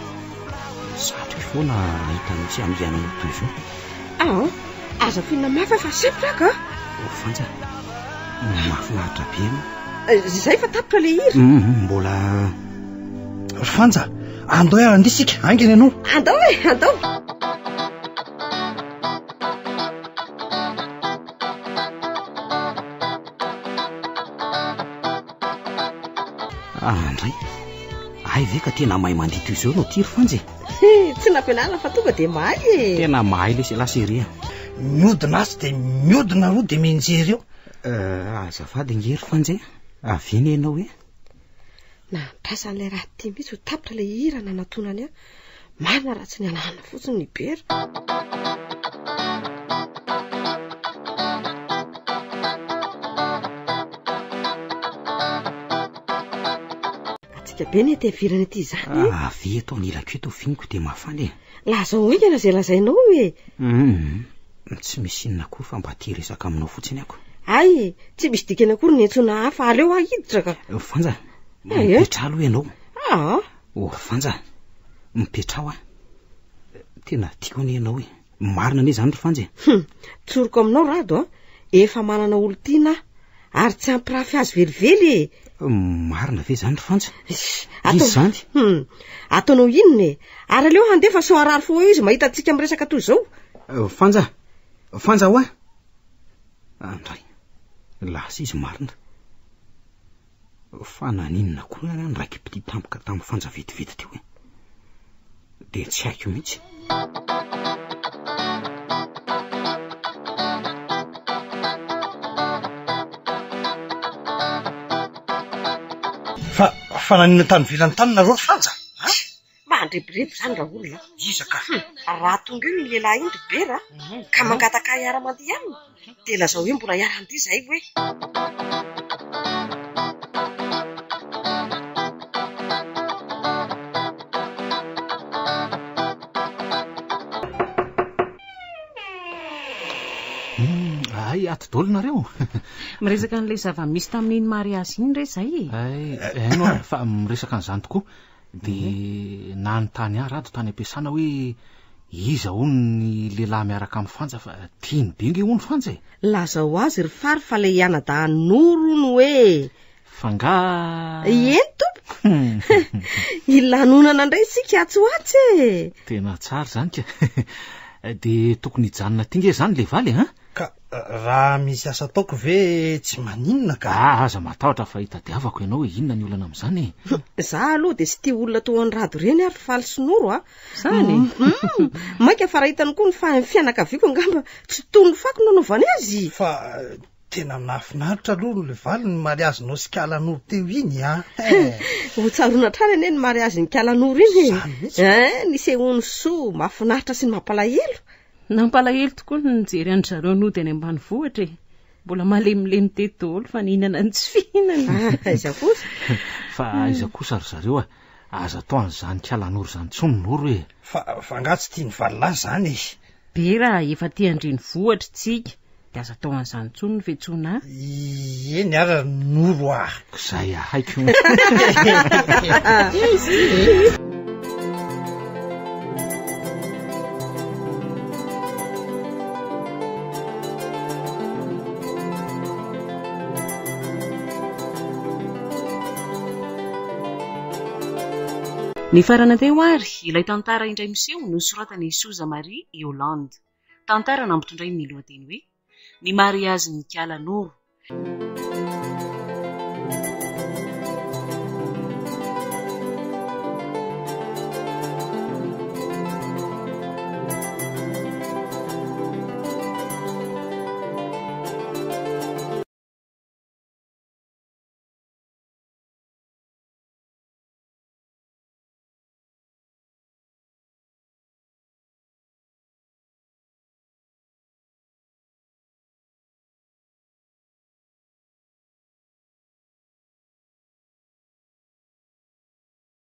Satriko foana hahita anao sy hamihana anao toy izao. Ah, aza foinina mafy aho fa sempotra aho ka. Oh Fanja, mahafinaritra be ianao. Izay fa tapitra ilay hira. Mbola. Ry Fanja, andao hiara-handeha isika, haingana ianao. Andao e, andao. Andray, hay ve ka tena mahay mandihy toy izao ianao ity ry Fanja e? Tsy nampianarina fa tonga dia mahay e. Tena mahay lesy ialahy chérie a. Miodina atsy dia miodina aroa dia mianjery eo. Azafady ange ry Fanja e, avy eny ianao e. Nandrasan'ilay raha ity mihitsy ho tapitra ilay hira nanatonany ahy. Marina raha tsy nialana fotsiny i Bera. Hatsiaka be ny ety ivelany ety izany e. Avy eto anilako eto viniko dia mafana e. Lazao haingana izay lazainao e. Hum, tsy misy inona akory fa mba te hiresaka aminao fotsiny ako. Hay, tsy misy dikany akory ny antsoina hafa, aleo aho hiditra ka. Fanja, mipetraha aloha ianao. Aa! Oh, Fanja, mipetraha a. Tena tiako anie ianao e. Marina anie izany ry Fanja e. Hum, tsoriko aminao Rado a, efa manana olon-tiana aho, ary tsy hampirafy azy velively e. Marina ve izany ry Fanja? Iss, Iza izany? Hum, ataonao inona e? Ary aleo handeha fa sao harary fo eo izy mahita antsika miresaka toy izao. Fanja, Fanja hoa! Andray, lasa izy marina. Fa naninona koa ary aho niraiki-pitia tampoka tamin'i Fanja vetivety teo e? Dia tsy haiko mihitsy. Fa, fa naninona tany ivelany tany nareo ry Fanja? A? Mandrebireby izany raolona a! Iza ka? Hum, raha tonga eo iny lehilahy iny ry Bera ka mangataka ahy hiara-mandeha aminy, dia lazao hoe mbola hiara-handeha izahay hoe. Hum, hay ato daholo nareo. Miresaka an'ilay zava-misy tamin'iny mariazy iny re izay e. Hay, haino aho fa miresaka an'izany tokoa. Dia nanontany ahy Rado tany am-piasana hoe iza hono ny lehilahy miaraka amin'i Fanja fa tiany be nge hono Fanja e! Lazao azy ry Fary fa ilay anadahin'i Noro hono hoe. Fa nga. Eny tompoko! Hilanonana indray isika atsy ho atsy e! Tena tsara izany ka! Dia tokony hijanona aty nge izany ilay valy e! Ka raha misy asa ataoko ve tsy maninona ka? Ah, aza matahotra fa hitadiavako ianao hoe inona ny olana amin'izany e. Za aloha dia tsy tia olona toa an'i Rado ireny ary Faly sy Noro a. Zany? Mm. Mainka fa raha hitany koa ny fa- fianakaviako angamba tsy toy ny fako no anaovany azy. Fa tena nahafinaritra aloha le valy ny mariazinao sy Kalanoro teo iny a. Eh. Ho tsaroana hatrany anie ny mariazin'i Kalanoro iny e. Zany mihitsy. Eh, nisehoan'ny soa mahafinaritra sy ny mampalahelo. Nampalahelo tokoa ny nijery an-dry zareo nody any ambanivohitra e! Mbola malemilemy teto daholo fa nihinana ny tsy fihinana. Ah, aiza kosa? Fa aiza kosa ry zareo a! Aza atao an'izany kalanoro izany intsony Noro e! Fa, fa angaha tsy tian'i valilahy izany e? Bera, efa aty an-drenivohitra tsika, dia aza atao an'izany intsony ny fiantsoana ahy. Eny ary ry Noro a! Izay haiko. Nifarana teo ary ilay tantara indray miseho nosoratan'i Soza Marie Yolande. Tantara nampitondrainy ny lohateny hoe Ny mariazin'i Kala Noro.